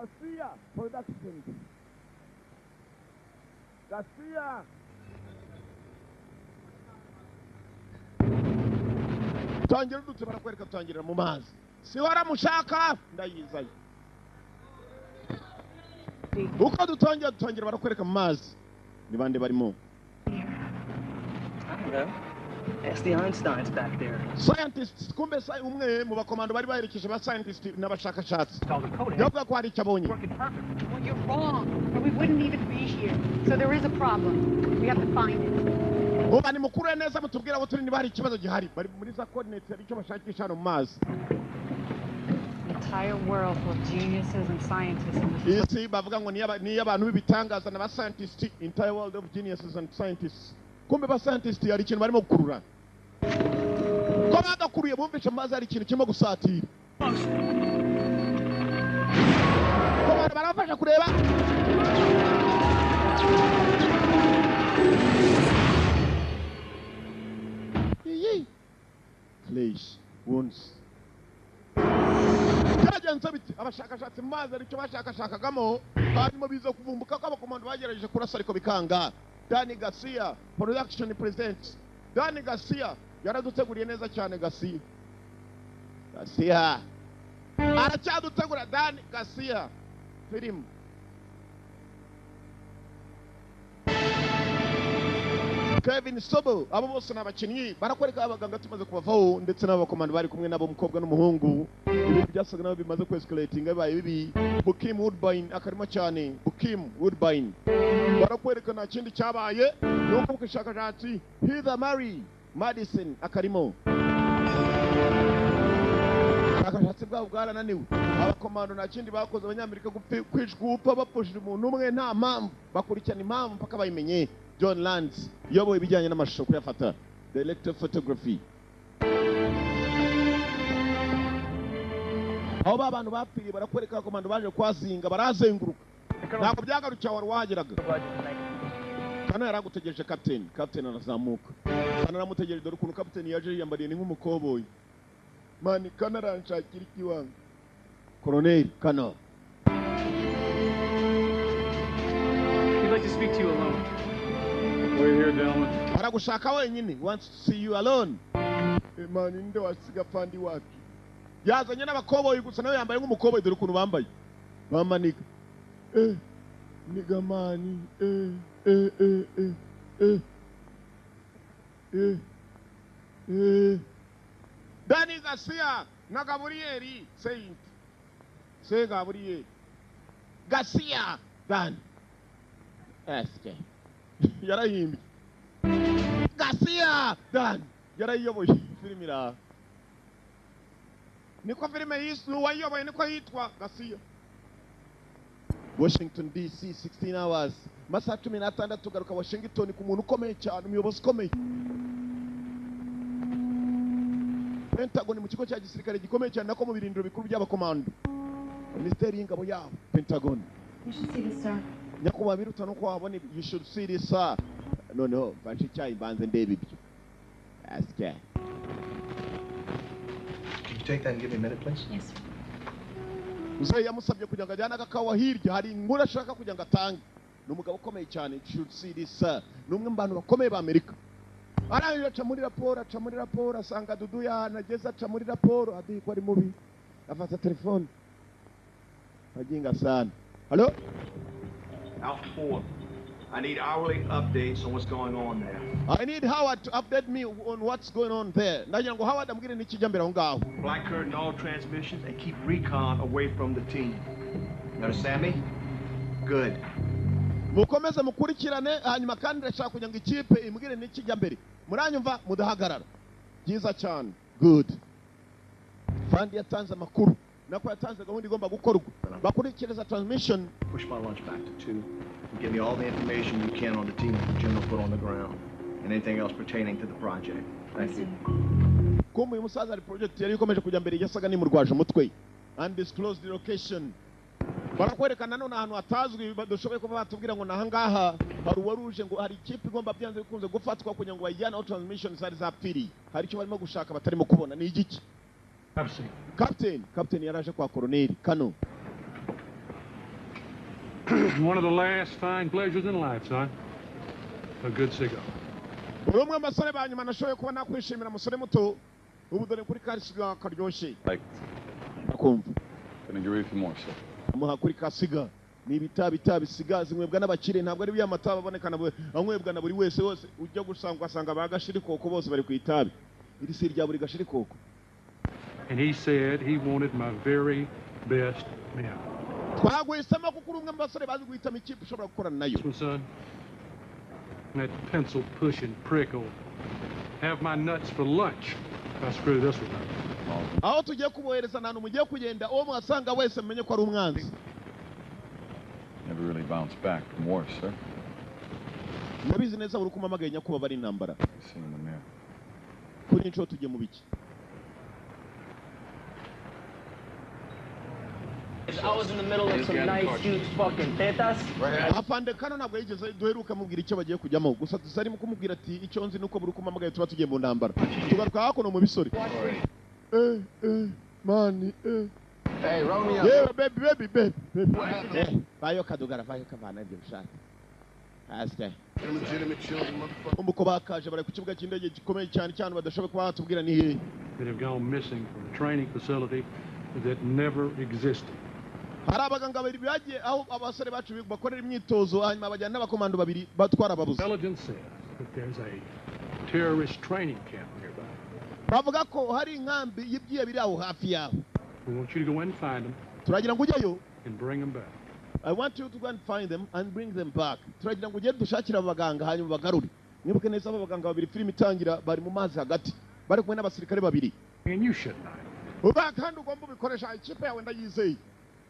Garcia Productions. Garcia tangira udutse, barakwereka tutangirira mu mazi. Si waramushaka, ndayizayo. Uko dutangira, dutangira barakwereka mu mazi. Ni bande barimo? I don't know. Ask the Einsteins back there. Scientists. Kumbe umwe mu bakomando bari baherekeje ba scientist n'abashakashatsi It's called a codec. yavuga ko hari icyo abonye. Working perfect. Well, you're wrong, or we wouldn't even be here. So there is a problem. We have to find it. Uba ni mukuru neza, mutubwira abo turi niba hari ikibazo gihari. Bari muri za coordinates, hari icyo bashakisha hano mu mazi. An entire world full of geniuses and scientists in this Isi bavuga ngo ni iy'abantu b'ibitangaza na ba scientist, entire world of geniuses and scientists. Kumbe ba scientist hari ikintu barimo gukurura. Ko bagakuruye, bumvishe mu mazi hari ikintu kirimo gusatira. Ko barabafasha kureba. Iyi flesh wounds, byagenze biti? Abashakashatsi mu mazi aricyo bashakashakagamo, hanyuma biza kuvumbuka ko abakomando bagerageje kurasa ariko bikanga. Dani Garcia Production presents. Dani Garcia yaraduteguriye neza cyane. Garcia, Garcia aracyadutegura. Dani Garcia film. Kevin Sobo, abo bose ni abakinnyi. Barakwereka abaganga tumaze kubavaho, ndetse n'abakomando bari kumwe nabo, umukobwa n'umuhungu. Ibintu byasaga nabo bimaze kwescalatinga, bibaye bibi. Bukim Woodbine akarimo cyane. Bukim Woodbine, barakwereka nta kindi cyabaye ni uko ubushakashatsi. Heather Mary Madison akarimo. Ubushakashatsi bwabo bwarananiwe. Abakomando nta kindi bakoze. Abanyamerika kwicwa, gupfa bapfushije umuntu umwe nta mpamvu, bakurikirana impamvu mpaka bayimenye. John Lands uyoboye ibijyanye n'amashusho kuyafata, director of photography. Aho ba bantu bapfiriye, barakwereka abakomando baje kuhazinga, barazenguruka, ntabwo byagarukiye aho wari wahageraga. Kana yaragutegereje, captain. Captain arazamuka, Kana aramutegereje. Dore ukuntu captain yaje yiyambariye, ni nk'umukoboyi mani. Kana aranshakira ikiwanga, Colonel Kana. He'd like to speak to you alone. We're here, gentlemen. Aragushaka wenyine, wants to see you alone. Mani, nde wasiga pandi wacu yazanye n'abakoboyi gusa, nawe yambaye nk'umukoboyi. Dore ukuntu bambaye, bamaniga niga mani, eh eh eh eh eh eh. Dani Garcia na Gabriel Saint Se Gabriel Garcia, Dan SK yarahimbye Garcia Dan, yarayiyoboye filime iraha. Niko filime yiswe, uwayiyoboye niko yitwa Garcia. Washington DC, 16 hours, masaha 16. Garuka Washington ku muntu ukomeye cyane, umuyobozi ukomeye, Pentagon, mu kigo cya gisirikare gikomeye cyane, nako mu birindiro bikuru by'abakomando, minisiteri y'ingabo yabo, Pentagon. You should see this, sir. Nyakubahwa, biruta nuko wabona ibi. You should see this, sir. Noneho mfashe icyayi, mbanze ndebe ibyo asya. Can you take that and give me a minute, please? Yes, sir. Muzehe yamusabye kugira ngo ajyane agakawa hirya, hari inkuru ashaka kugira ngo atange. Ni umugabo ukomeye cyane. You should see this, sir. Ni umwe mu bantu bakomeye ba Amerika. Arangije aca muri raporo, aca muri raporo, asanga Dudu yanageze. Aca muri raporo, aduye ko ari mubi, afata telefone. Aginga sana, halo. Alpha 4. I need hourly updates on what's going on there. I need Howard to update me on what's going on there. Ndagira ngo Howard ambwire n'ikijya mbere aho ngaho. Black curtain all transmissions and keep recon away from the team. You understand me? Good. Mukomeze mukurikirane, hanyuma kandi ndashaka kugira ngo ikipe imbwire n'ikijya mbere. Muranyumva? Mudahagarara. Byiza cyane. Good. Fandi yatanze amakuru, nako yatanze gahunda igomba gukorwa, bakurikiriza transmission. Push my lunch back to 2 and give me all the information you can on the team that the general put on the ground and anything else pertaining to the project. Thank you. Kumbe uyu musaza hari project yari ikomeje kujya mbere, yasaga n'imurwaje umutwe. Undisclosed location, barakwereka nanone ahantu hatazwi, badashoboye kuba batubwira ngo nahangaha. Hari uwaruje ngo hari ikipe igomba byanze bikunze gufatwa kugira ngo bayijyane aho transmission zari zapfiriye. Hari icyo barimo gushaka batarimo kubona, ni igiki? Have a seat. Captain, captain yaraje kwa Colonel Kano. One of the last fine pleasures in life, son. A good cigar. Uri umwe mu basore ba nyuma nashoboye kuba nakwishimira, musore muto. Ubu dore kuri ka cigar karyoshye. Like, Akumva. Couldn't agree with you more, sir. Amuha kuri ka cigar. Ni ibitabi itabi cigar zinywebwa n'abakire, ntabwo ari ya matabi aboneka na anywebwa na buri wese wose. Ujya gusanga ugasanga ba gashirikoko bose bari ku itabi. Iri si irya buri gashirikoko. And he said he wanted my very best men. Twaguhisemo kuko uri umwe mu basore bazi guhitamo ikipe ushobora gukorana nayo. This one, son, that pencil pushing prick will have my nuts for lunch if I screw this one up. Aho tugiye kubohereza, ahantu mugiye kugenda, uwo mwasanga wese mumenye ko ari umwanzi. Never really bounced back from war, sir. Ndabizi neza buri uko umpamagaye, nyakubahwa, ari intambara. You see in the mirror. Kuri iyi nshuro tugiye mu biki? I was in the middle of some nice, huge fucking tetas. Afande Kano ntabwo yigeze duheruka amubwira icyo bagiye kujyamo, gusa dusa arimo kumubwira ati icyo nzi nuko buri uko umpamagaye tuba tugiye mu ntambara. Tugaruka hakuno mu bisore, eh eh mani eh. Hey, Romeo. Yewe, baby, baby, baby, baby, eh, vayo kadugara, vayo kavana ibyo bishaka asite. Illegitimate children, motherfucker. Umva bakaje bari ku kibuga cy'indege gikomeye cyane cyane, badashoboye kuba batubwira ni hehe. That have gone missing from a training facility that never existed. Hari abaganga babiri bagiye aho abasore bacu bakorera imyitozo, hanyuma bajyana n'abakomando babiri batwara ababuze. Intelligence says that there's a terrorist training camp nearby. Bavuga ko hari inkambi y'ibyiye biri aho hafi yaho. We want you to go in and find them Turagira ngo ujyeyo and bring them back. I want you to go and find them and bring them back. Turagira ngo ugende dushakire abo baganga hanyuma bagarure. Mwibuke neza, abo baganga babiri filime itangira bari mu mazi hagati, bari kumwe n'abasirikare babiri. And you shouldn't either. Uba kandi ugomba ubikoresha, ikipe yawe ndayizeye.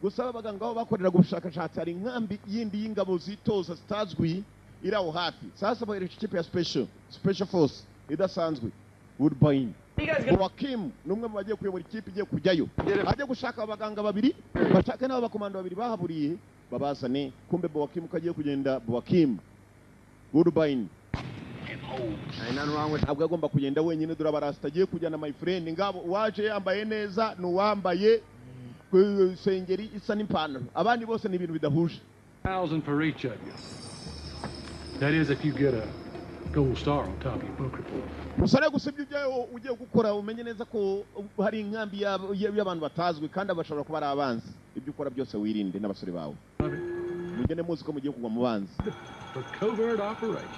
Gusa aba baganga aho bakoreraga ubushakashatsi hari inkambi yindi y'ingabo zitoza zitazwi iri aho hafi. Sasa bohereje ikipe ya special force idasanzwe, Woodbine. You guys gonna Joaquim ni umwe mu bagiye kuyobora ikipe igiye kujyayo, ajya gushaka abaganga babiri, bashake n'abo bakomando babiri bahaburiye, babazane. Kumbe Boakim ko agiye kugenda, Boakim Woodbine Ain't nothing wrong with ntabwo agomba kugenda wenyine. Dore abarasita agiye kujyana, my friend. Ngabo uwaje yambaye neza ni uwambaye sengeri isa n'ipantaro, abandi bose ni ibintu bidahuje. Thousand for each of you. That is, if you get a gold star on top of your book report. Musore, gusa ibyo ujyayo ugiye gukora umenye neza ko hari inkambi y'abantu batazwi kandi bashobora kuba ari abanzi. Ibyo ukora byose wirinde n'abasore bawe, mugende muzi ko mugiye kugwa mu banzi. For covert operation.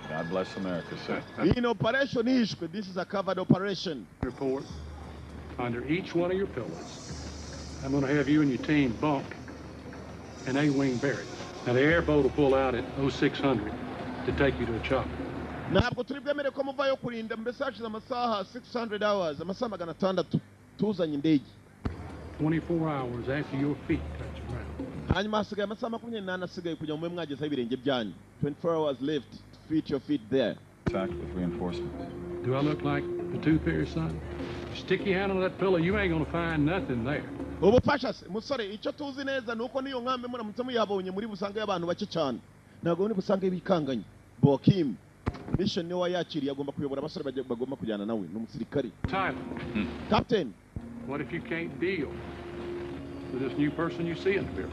God bless America, sir. Iyi ni operation ihishwe. This is a covered operation. Report under each one of your pillows. I'm going to have you and your team bunk in A-wing barracks. Now, the airboat will pull out at 0600 to take you to a chopper. Ntabwo turi bwemere ko muvayo kurinda mbese hashize amasaha 600 hours, amasaha 600, tuzanye indege. 24 hours after your feet touch the ground. Hanyuma hasigaye amasaha 24 asigaye kugira ngo mube mwagezeho ibirenge byanyu. 24 hours left to fit your feet there. Attacked with reinforcements. Do I look like the tooth fairy, son? Stick your hand on that pillow, you ain't going to find nothing there. Ubufasha se musore, icyo tuzi neza ni uko n'iyo nkambi muramutse muyabonye muri busange y'abantu bake cyane, ntabwo muri busange bikanganye. Bokim mission niwe wayakiriye, agomba kuyobora abasore bagomba kujyana nawe, ni umusirikare. Tyler, Captain. What if you can't deal with this new person you see in the bureau?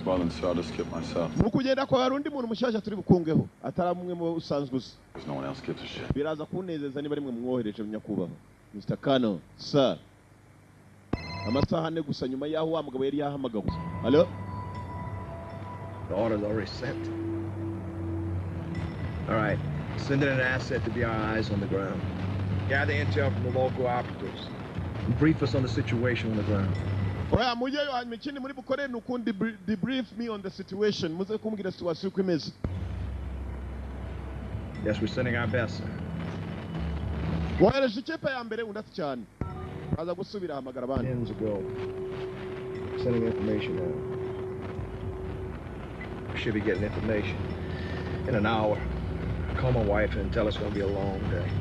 Well, then, sir, I'll just skip myself. Mu kugenda kwawe hari undi muntu mushyashya turi bukungeho atari umwe mu bo usanzwe uzi. Because no one else gives a shit. Biraza kunezeza niba rimwe mwohereje, nyakubahwa Mr. Kano, sir. Amasaha 4 gusa nyuma y'aho wa mugabo yari yahamagawe. Halo. The order's already sent. All right, send in an asset to be our eyes on the ground. Gather intel from the local operatives and brief us on the situation on the ground. Oya, mujyeyo, hanyuma ikindi muri bukore ni ukundi debrief me on the situation, muze kumbwira situation uko imeze. Yes, we're sending our best, sir. Wohereje ikipe ya mbere? Undi ati cyane. Aza gusubira ahamagara abandi. Pins ago. Sending information now. We should be getting information in an hour. Call my wife and tell her it's gonna be a long day.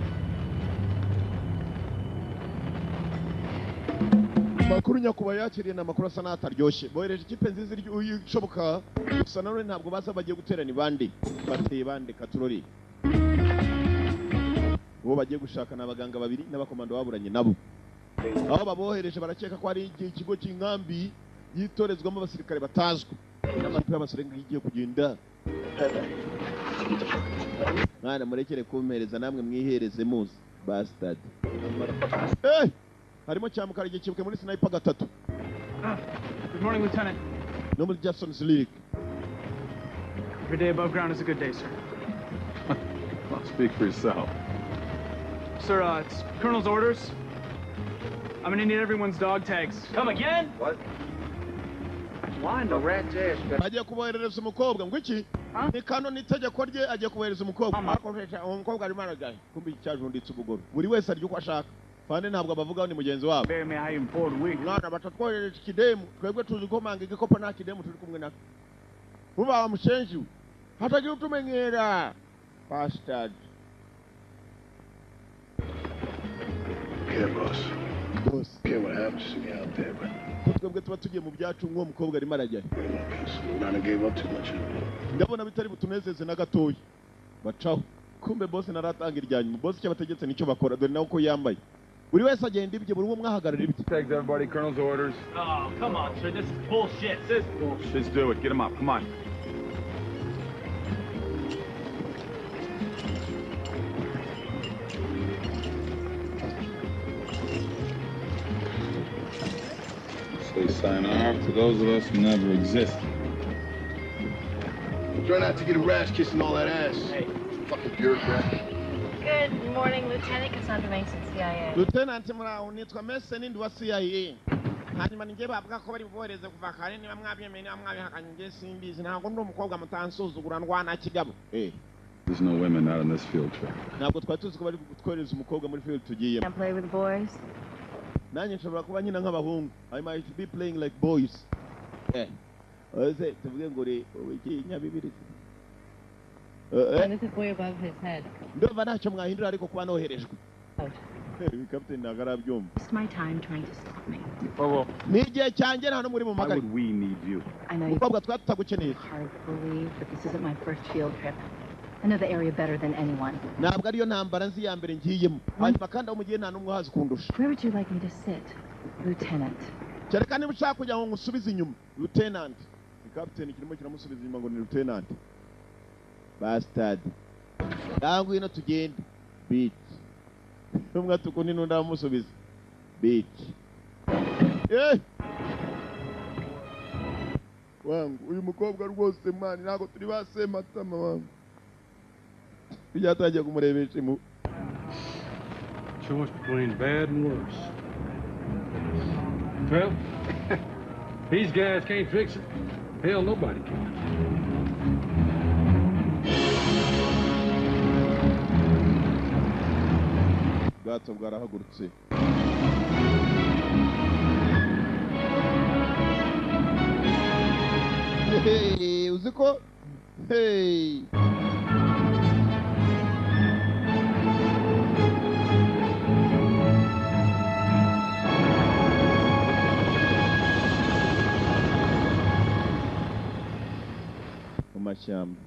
Amakuru nyakubahwa yakiriye ni amakuru asa n'ataryoshye. Bohereje ikipe nziza ishoboka, gusa nanone ntabwo baza bagiye guterana ibandi bateye bande katurori. Uwo bagiye gushaka ni abaganga babiri n'abakomando baburanye nabo. Aho babohereje barakeka ko ari ikigo cy'inkambi yitorezwamo abasirikare batazwi. Ikipe y'abasore ngiyo igiye kugenda. Mwana murekere kumpereza namwe mwihereze muzi bastard. Harimo cyamukara igikibuke muri sniper gatatu. Good morning, Lieutenant. No muri Jason's League. Every day above ground is a good day, sir. Well, speak for yourself. Sir, it's Colonel's orders. I'm gonna need everyone's dog tags. Come again? What? Why in the rat's ass? Agiye kuboherereza umukobwa ngo iki? Ni kano ni itegeko rye agiye kubohereza umukobwa. Akoresha umukobwa arimo arajyayo. Kumbi cyajunditse ubugoro. Buri wese arya uko ashaka. Fande ntabwo abavugaho ni mugenzi wabo. Mwana batatwoherereje ikidemu, twebwe tuzi komanga igikopo nta kidemu turi kumwe nako. Vuba wa mushenzi. Hatagira utumenyera. Bastard. Yeah, boss. Boss. Care what happens to me out there, but twebwe tuba tugiye mu byacu nk'uwo mukobwa arimo arajyayo. Ndabona bitari butunezeze na gatoya. Bacaho. Kumbe boss naratanga irya nyuma. Boss icyo bategetse nicyo bakora dore nawe uko yambaye. Buri wese agenda ibye, buri umwe mwahagarara ibye. Tags everybody, Colonel's orders. Oh, come on, sir. This is bullshit. This is bullshit. Let's do it. Get him up. Come on. Say sayonara to those of us who never existed. Try not to get a rash kissing all that ass. Hey. Fucking bureaucrat. Good morning, Lieutenant Cassandra Mason, CIA. Lieutenant Muraho nitwa Mason ndi wa CIA. Hanyuma ninjye bavuga ko bari bubohereze kuva kare niba mwabyemeye niba mwabihakanye njye simbizi ntabwo ndi umukobwa mutansuzugura ndwana kigabo. There's no women out on this field trip. Ntabwo twari tuzi ko bari kutwohereza umukobwa muri field tugiyemo. Can I play with the boys? Nanjye nshobora kuba nkina nk'abahungu. I might be playing like boys. Ese tuvuge ngo uri ikinyabibiri. And this is way above his head. Ndumva ntacyo mwahindura ariko kuba noherejwe. Captain ntabwo arabyumva. Waste my time trying to stop me. Ni igihe cyanjye nta n'umwe uri Why bumagare. would we need you? I know you Mukobwa twari tutagukeneye. hard to believe, but this isn't my first field trip. I know the area better than anyone. Ntabwo ariyo ntambara nzi ya mbere ngiyemo. Hanyuma kandi aho mugiye nta n'umwe uhazi kundusha. Where would you like me to sit, Lieutenant? Kereka niba ushaka kugira ngo ngusubize inyuma, Lieutenant. Ni Captain kirimo kiramusubiza inyuma ngo ni Lieutenant. Bastard. Ngwino tugende. Bitch. Umwe atukundi n'undi aramusubiza. Bitch. Wangu, uyu mukobwa rwose mwana ntabwo turi basematama wangu. Byatangiye kumurebesha imu. Choice between bad and worse. Well, these guys can't fix it. Hell, nobody can. Ubwato bwarahagurutse. Hey, uzi ko? Hey. Mu mashyamba.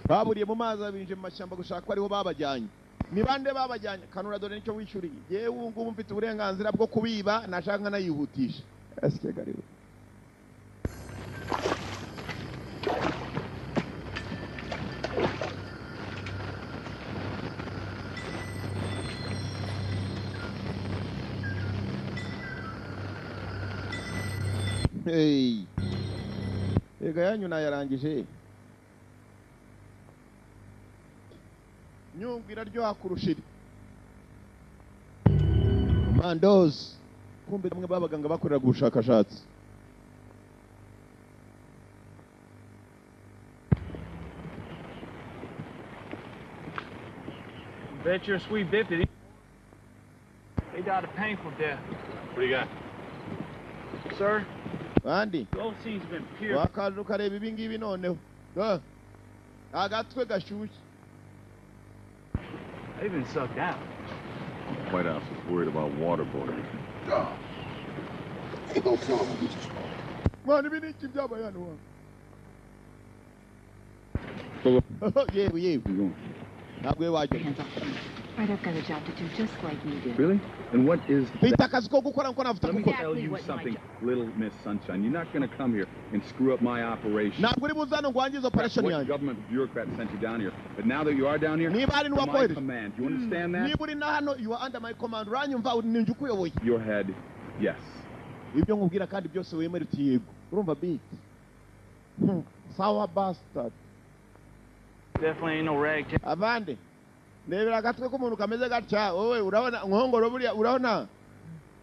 Baburiye mu mazi abinje mu mashyamba gushaka ko ariho babajyanye. Ni bande babajyanye? Kanura dore nicyo wishyuriye. Yewe ubu ngubu mfite uburenganzira bwo kubiba nashaka nkanayihutisha. Asike gariwe. Hey. Ega yanyu nayarangije. Nyungwe iraryoha kurusha iri. Mandos. Kumbe bamwe babaganga bakoreraga ubushakashatsi. Bet your sweet bippity. They died a painful death. What do you got? Sir, Bandi. the whole scene's been pure. Wakaje ukareba ibi ngibi noneho. Agatwe gashyushye. They've been sucked out. White House is worried about waterboarding. Oh. Ain't no telling what we just Mwana ibi ni iki byabaye hano wangu? Yewe yewe. You going? Ntabwo we wajya. Hands off me. Right, I've got a job to do just like you do. Really? And what is Mfite akazi ko gukora nkuko nawe ufite Let me gukora. tell Exactly you what my something, job- little Miss Sunshine. You're not going to come here and screw up my operation. Ntabwo uri buze hano ngo wangize operation What yanjye. government bureaucrat sent you down here? But now that you are down here, Niba hari under my n'uwakohereje. command. You understand that? Niba uri na hano, you are under my command, uranyumva? Ni njye ukuyoboye. Your head, yes. Ibyo nkubwira kandi byose wemere uti yego. Urumva beat? Sawa, bastard. Definitely ain't no ragtag. Avande, ndebera agatwe k'umuntu kameze gatya. Wowe urabona inkongoro buriya? Urabona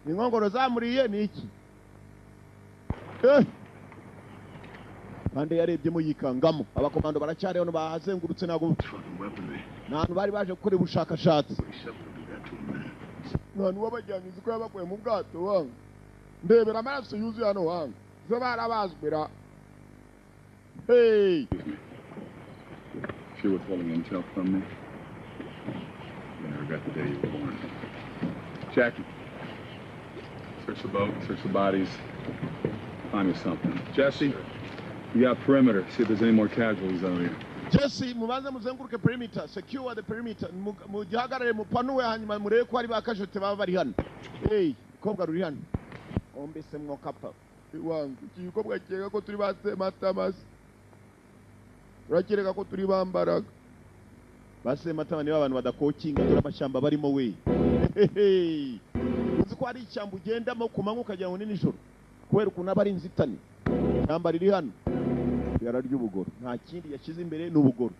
inkongoro zamuriye ni iki? Eh! Kandi yarebyemo yikangamo. Abakomando baracyari hano, bahazengurutse. Ntabwo Fucking weaponry. ni ahantu bari baje gukora ubushakashatsi. 47 will do that to a man. Nta wabajyanye, uzi ko yabakuye mu bwato wanga. Ndebera amaraso yuzuye hano wanga, zo barabazwira. Hey! If you're withholding intel from me, you're gonna regret the day you were born. Jackie, search the boat, search the bodies, find me something. Jesse, you got perimeter. See if there's any more casualties out here. Jesse, mubanze muzenguruke perimeter, secure the perimeter. Mugihagarare, mupanuwe, hanyuma murebe ko hari ba casualty baba bari hano. Hey, kobwa ruri hano ombese mwokapfa wangu. Iki gikobwa keka ko turi ba Sematamasi, urakereka ko turi bambaraga ba Sematama. Niba abantu badakokinga, dore amashyamba barimo we. Hehe. Uzi ko hari ishyamba ugendamo ku manywa ukagira ngo ni nijoro kubera ukuntu aba ari inzitane? Ishyamba riri hano yararya ubugoro, nta kindi yashyize imbere ni ubugoro.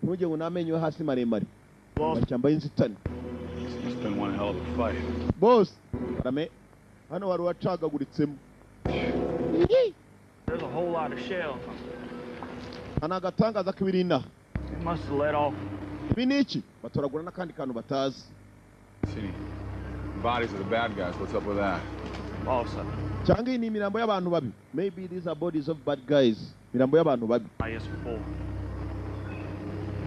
Ntujye ngo n'amenyo yo hasi maremare, amashyamba y'inzitane. It's been one hell of a fight. Bose karame, hano wari uwacagaguritsemo. There's a whole lot of shells. Nta ni agatangaza k'ibiri inaha. It must have let off. Ibi ni iki? Batoragura n'akandi kantu batazi. See any bodies of the bad guys? What's up with that? Boss, Cyangwa iyi ni imirambo y'abantu babi? Maybe these are bodies of bad guys, imirambo y'abantu babi. IS-4.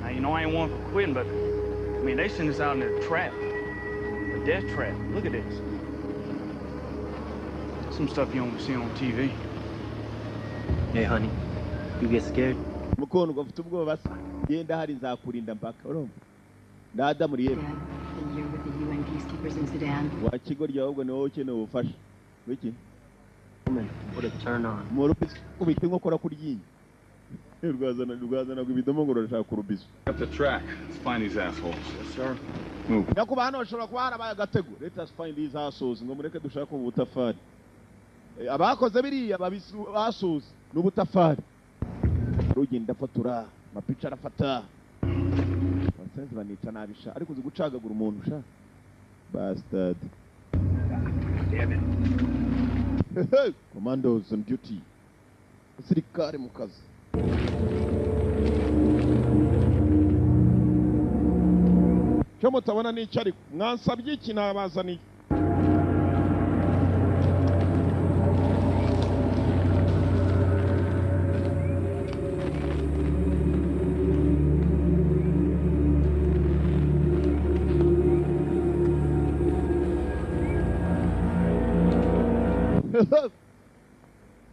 Now, you know I ain't one for quitting, but, I mean, they sent us out in a trap. A death trap. Look at this. Some stuff you don't see on TV. Hey, honey, you get scared? Mukundwa, ufite ubwoba se? Genda hari nzakurinda mpaka. Urumva ndada muri yewe. Dad, the year with the UN peacekeepers in Sudan. Wa kigoryi, ahubwo ni wowe ukeneye ubufasha wiki. What a turn on. Mu rubizo ubita inkokora ku ryinyo, rwazana rwazanaga ibidomo ngo rurashaka urubizo. Up the track. Let's find these assholes. Yes, sir. Move. Nyakuba, hano hashobora kuba harabaye agatego. Let us find these assholes. Ngo mureke dushake ubu butafari. Abakoze biriya basoze n'ubutafari. Rugenda afotora amapica, arafata abasenzi banica nabisha, ariko uzi gucagagura umuntu sha, bastard. Damn it. Commandos on duty, abasirikare mu kazi. Cyo mutabona ni icyo, ariko mwansabye iki? Nabazaniye.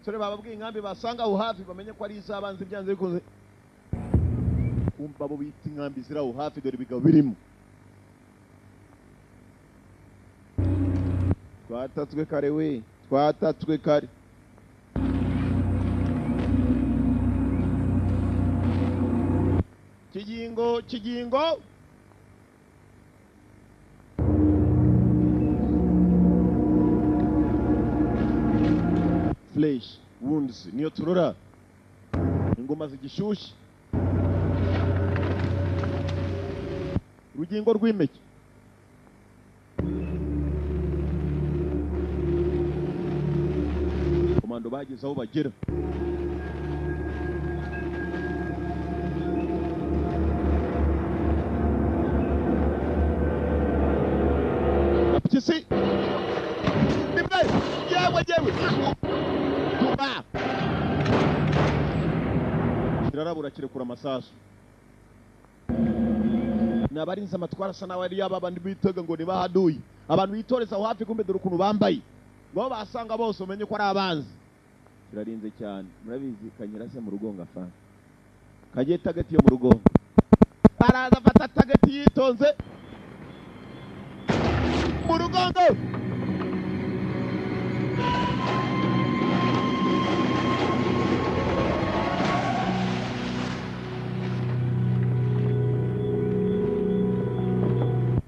Sore bababwiye inkambi basanga aho hafi, bamenye ko ari iz'abanzi byanze bikunze. Kumva abo bita inkambi ziri aho hafi, dore ibigabo birimo. Twatatswe kare we, twatatswe kare. Kigingo, kigingo. Flesh wounds niyo turora, ingoma zigishyushye, urugingo rw'impeke. Komando bageze aho bagera. Mpyisi nimwe, yewe yewe, tuba kirarabura, kirekura amasasu. Ni abarinzi amatwara asa nawe ari yaba bandi bitega ngo nibahaduye abantu bitoreza aho hafi. Kumbe dore ukuntu bambaye, ngo basanga bose umenye ko ari abanzi. Kirarinze cyane, murabizi. Kanyirase mu rugongo, afana kagiye target yo mu rugongo, araza afata target yitonze. Mu rugongo.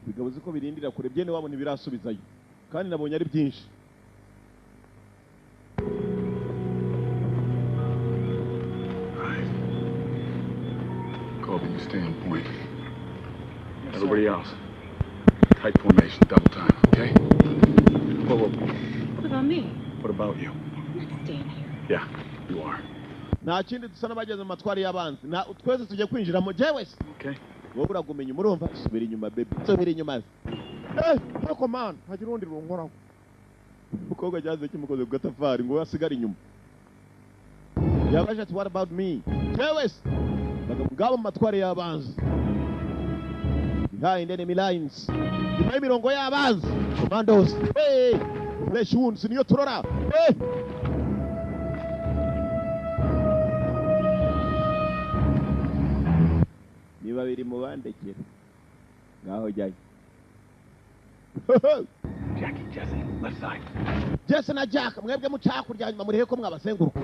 Bigabo ziko birindira kure byene wabona ibirasubizayo kandi nabonye ari byinshi. Colby, you stay on point. Everybody else, tight formation, double time, okay? Whoa, whoa. What about me? What about you? I'm not staying here. Yeah, you are. Nta kindi dusa n'abageze mu matwari y'abanzi. Na twese tujye kwinjiramo jewe se. Okay. Wowe uragumenya umurumva subira inyuma baby. Subira inyuma. Ariko man, hagira urundi runkoraho. Umukobwa cyaze kimukoze ku gatafari ngo asigare inyuma. Yabaje ati what about me? Jewe se. Bagabo mu matwari y'abanzi. Behind enemy lines. Nyuma y'imirongo y'abanzi. Commandos. Hey! Flesh wounds niyo turora. Hey! Ni babiri mu bandekera. Ngaho jyayo. Jackie, Jesse, left side. Jesse na Jack, mwebwe muca hakurya hanyuma murihe ko mwabazenguruka.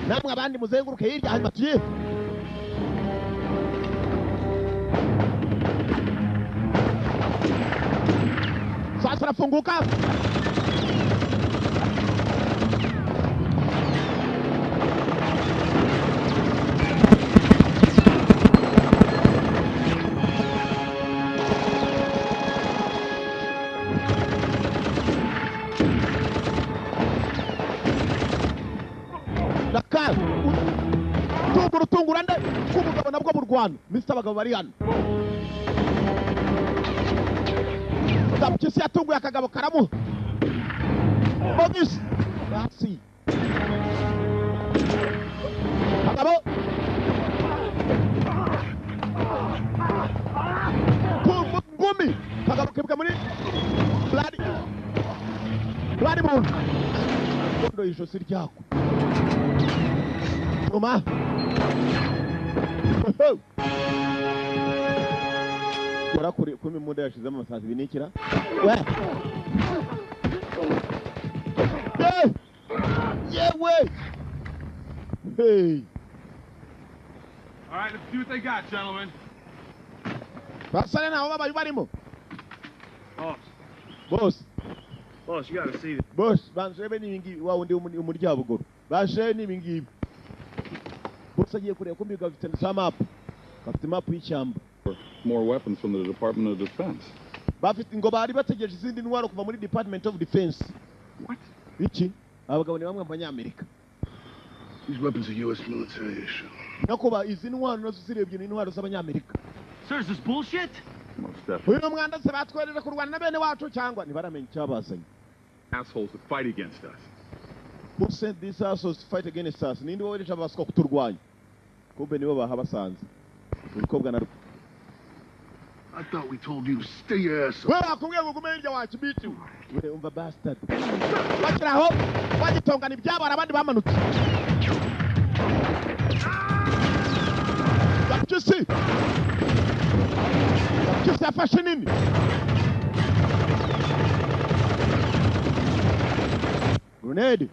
Namwe abandi muzenguruke hirya hanyuma tuye. Sasa rafunguka. Dakar. Tunguru tungura nde kumugabo nabwo mu Rwanda. Mr. Abagabo bari hano. Gapyisi yatunguye akagabo karamu. Bogisi. Hasi. Akagabo. Ngumi. Akagabo kibwa muri Bloody. Bloody Moon. Kondo ijosi ryako. Tuma. Yarakuri kumi munda yashizemo amasazi binikira. We. Hey! Yewe. Hey. All right, let's see what they got, gentlemen. Basare nabo babaye barimo. Boss. Boss. Boss, you got to see this. Boss, banjebe n'ibingibi wa wundi umuryabugoro. Baje n'ibingibi. Boss agiye kureba ko mbiga bafite za map. Bafite map y'ishyamba. More weapons from the Department of Defense. Bafite ngo bari bategereje izindi ntwaro kuva muri Department of Defense. What? Iki? Abagabo ni bamwe mu Banyamerika. These weapons are U.S. military issue. Nakuba izi ntwaro nazo zirebye ni intwaro z'Abanyamerika. Sir, is this bullshit? Most definitely. Uyu mwanda se batwerera kurwana na bene wacu cyangwa ntibaramenya icyabazanye. Assholes that fight against us. Who sent these assholes to fight against us? Ninde wohereje abaswa kuturwanya? Kumbe nibo bahabasanze. Umukobwa na I thought we told you to stay your ass up. Wewe bakubwiye ngo ugume hirya wacu bitu. We umva bastard. Bakiraho bagitongana ibyabo abandi bamanutse. Gapyisi. Gapyisi yafashe nini. Grenade.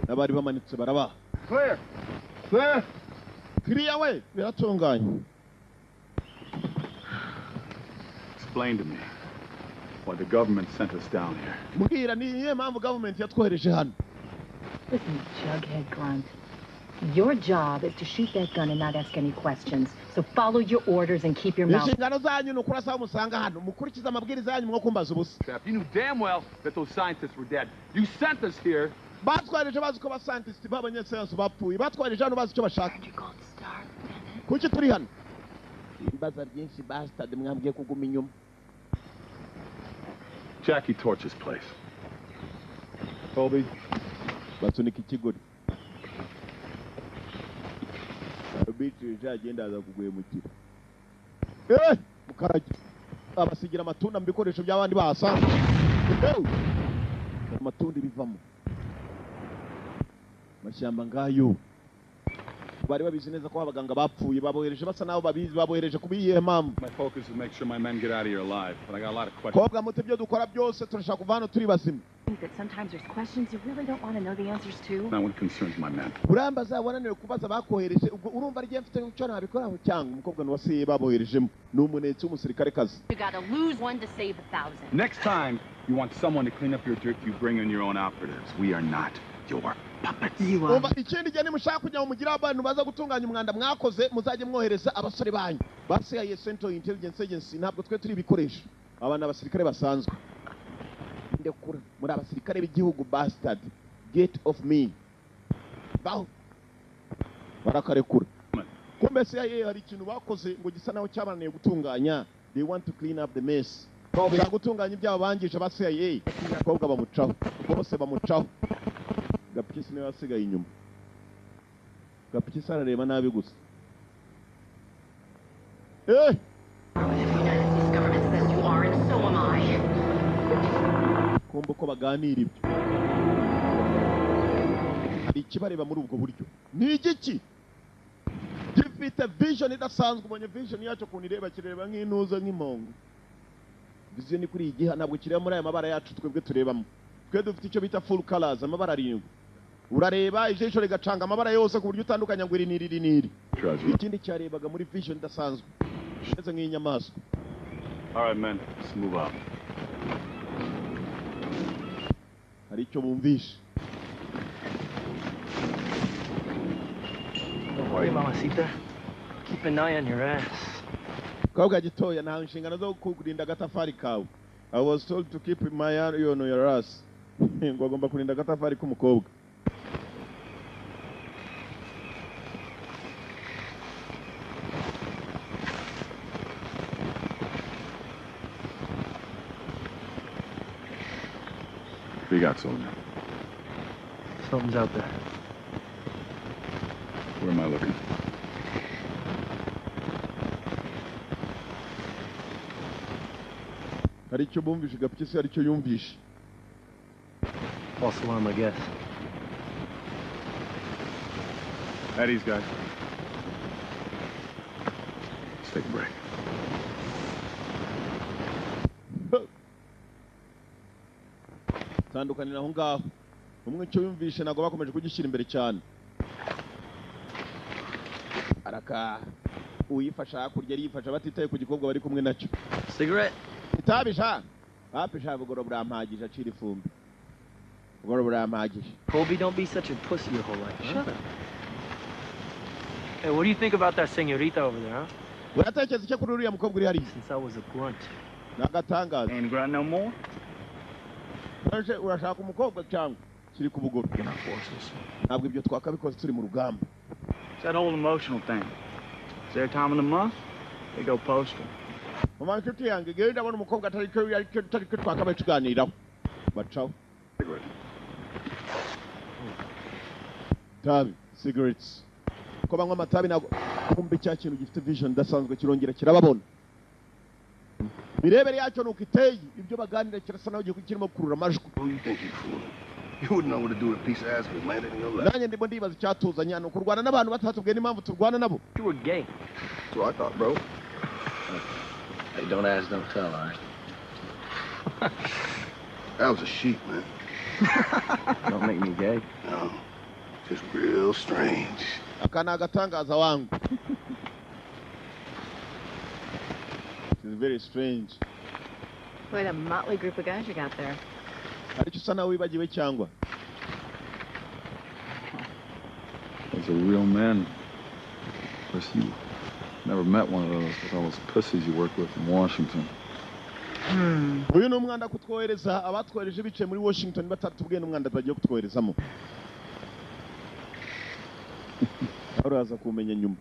N'abari bamanitse baraba. Clear. Clear. Clear we biratunganye. Explain to me why the government sent us down here. Mbwira ni iyihe mpamvu government yatwohereje hano? Listen, Jughead Grunt. Your job is to shoot that gun and not ask any questions. So follow your orders and keep your mouth. Inshingano zanyu ni ukurasa aho musanga hano. Mukurikize amabwiriza yanyu mwo kumbaza ubusa. You knew damn well that those scientists were dead. You sent us here. Batwareje bazi ko abascientists b'abanyasayansi bapfuye. Batwareje hano bazi icyo bashaka. Kuki turi hano? Imbaza byinshi bastard mwambwiye kuguma inyuma. Jackie torch his place. Colby basunika ikigori. Bici agenda aza kuguhemukira. Mukarage abasigira amatunda mu bikoresho by'abandi bahasanze. Amatunda bivamo. Mashyamba ngayo. Bari babizi neza ko abaganga bapfuye, babohereje basa naho babizi, babohereje kubiyihe mpamvu? My focus is make sure my men get out of here alive, but I got a lot of questions. Kobwa muto, ibyo dukora byose turashaka kuva hano turi bazima. Think that sometimes there's questions you really don't want to know the answers to? Not what concerns my men. Urambaza wananiwe kubaza bakohereje, ubwo urumva ari mfite icyo nabikoraho? Cyangwa umukobwa nuwasiye baboherejemo ni umunetsi w'umusirikare kazi. You gotta lose one to save 1,000. Next time you want someone to clean up your dirt, you bring in your own operatives. We are not your puppets. Umva, ikindi gihe nimushaka kugira ngo mugire abantu baza gutunganya umwanda mwakoze, muzajye mwohereza abasore banyu ba CIA, Central Intelligence Agency. Ntabwo twe turi ibikoresho. Aba ni abasirikare basanzwe. Ndekura, muri abasirikare b'igihugu. Bastard, get off me. Baho barakarekura. Kumbe CIA hari ikintu bakoze ngo gisa naho cyabananiye gutunganya. They want to clean up the mess. Bashaka gutunganya ibyabo bangije ba CIA. Abakobwa bamucaho bose, bamucaho. Gapyisi niwe wasigaye inyuma. Gapyisi arareba nabi gusa. Eh! If the United States government says you are, and so am I. Kumva uko baganira ibyo, hari ikibareba muri ubwo buryo. Ni igiki gifite vision idasanzwe? Ubonye vision yacyo ukuntu ireba? Kireba nk'intuza, nk'impongo. Vision ni kuri iyi giha, ntabwo kireba muri aya mabara yacu twebwe turebamo. Twe dufite icyo bita full colors, amabara arindwi. Urareba ijisho rigacanga amabara yose ku buryo utandukanya ngo iri n'iri, iri n'iri. Ikindi cyarebaga muri vision idasanzwe, imeze nk'inyamaswa. All right, men, let's move out. Hari icyo bumvishe. Don't worry, Mamacita. Keep an eye on your ass. Kabwa gitoya, nta nshingano zo kurinda agatafari kawe. I was told to keep my eye on your ass. Ngo agomba kurinda agatafari k'umukobwa. What you got, soldier? Something's out there. Where am I looking? Hari icyo bumvishe. Gapyisi hari icyo yumvishe. False alarm, I guess. At ease, guys. Let's take a break. Tandukanira aho ngaho. Umwe icyo yumvishe ntabwo bakomeje kugishyira imbere cyane. Araka uyifasha hakurya ariyifasha, batitaye ku gikobwa bari kumwe nacyo. Cigarette? Itabi sha hapi sha, bugoro burampagije. Acira ifumbi, bugoro burampagije. Colby, don't be such a pussy your whole life. Huh? Shut up. Hey, what do you think about that señorita over there, huh? Uratekereza icyo kuri uriya mukobwa uri hariya? Since I was a grunt. Ni agatangaza. Ain't grunt no more. Uraje urashaka umukobwa cyangwa kiri ku bugoro? In our forces. Ntabwo ibyo twakabikoze turi mu rugamba. It's that whole emotional thing. It's their time of the month, they go postal. Mama, inshuti yanjye, ngewe ndabona umukobwa atari cyo atari cyo twakabaye tuganiraho. Bacaho. Tabi, cigarettes, ko banywa amatabi ntabwo. Kumbe cya kintu gifite vision idasanzwe kirongera kirababona. Mirebere yacyo nuko iteye, ibyo baganira kirasa naho kirimo gukurura amajwi. Who you think you fooling? You wouldn't know what to do with a piece of ass if it landed in your lap. Nanjye ndimo ndibaza icyatuzanye hano, kurwana n'abantu batatubwiye n'impamvu turwana nabo. You were gay. That's what I thought, bro. Hey, don't ask, don't tell, all right? That was a sheep, man. Don't make me gay. No, just real strange. Aka ni agatangaza wangu. It is very strange. Quite a motley group of guys you got there. Hari icyo usa nawe wibagiwe cyangwa? Those are real men. Of course, you never met one of those with all those pussies you work with in Washington. Uyu ni umwanda kutwohereza, abatwohereje bicaye muri Washington batatubwiye n'umwanda bagiye kutwoherezamo. Nawe uraza kumenya nyuma.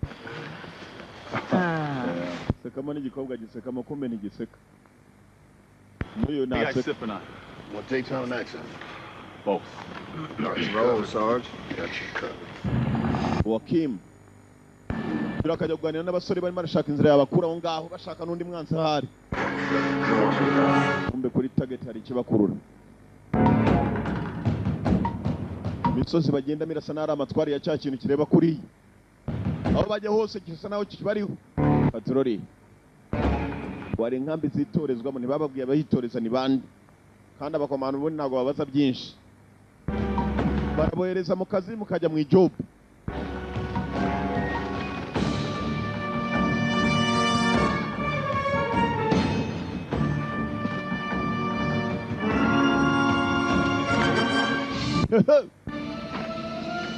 Sekamo n'igikobwa gisekamo, kumbe ntigiseka n'uyu. What you guys Naseka. sipping on? Want daytime or nighttime? Both. Got you covered, Sarge. Got you covered. Wakim rero akajya kuganira n'abasore barimo barashaka inzira yabakura aho ngaho, bashaka n'undi mwanzi ahari. Kumbe kuri target hari ikibakurura. Imisozi bagenda mirasa n'ari amatwari ya cya kintu kireba kuri aho bajya hose gisa naho kibariho. Patroli wari inkambi zitorezwamo, ntibababwiye abayitoreza ni bande, kandi abakomando ubundi ntabwo babaza byinshi, barabohereza mu kazi mukajya mu ijobu.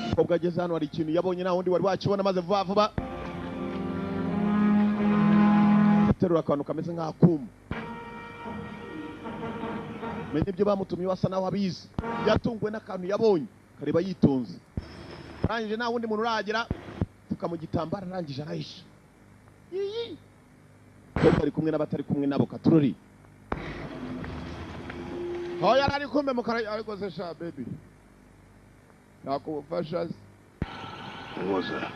Umukobwa ageze hano hari ikintu yabonye nta wundi wari wakibona, maze vuba vuba aterura akantu kameze nk'akuma. Menye ibyo bamutumye wasa naho abizi, yatunguwe n'akantu yabonye kareba yitonze. Arangije nta wundi muntu uragera, pfuka mu gitambaro, arangije arahisha. Iyi ari kumwe n'abatari kumwe nabo katurori. Aho yari ari kumbe mukara ariko se sha baby. Nakufasha. Who was that?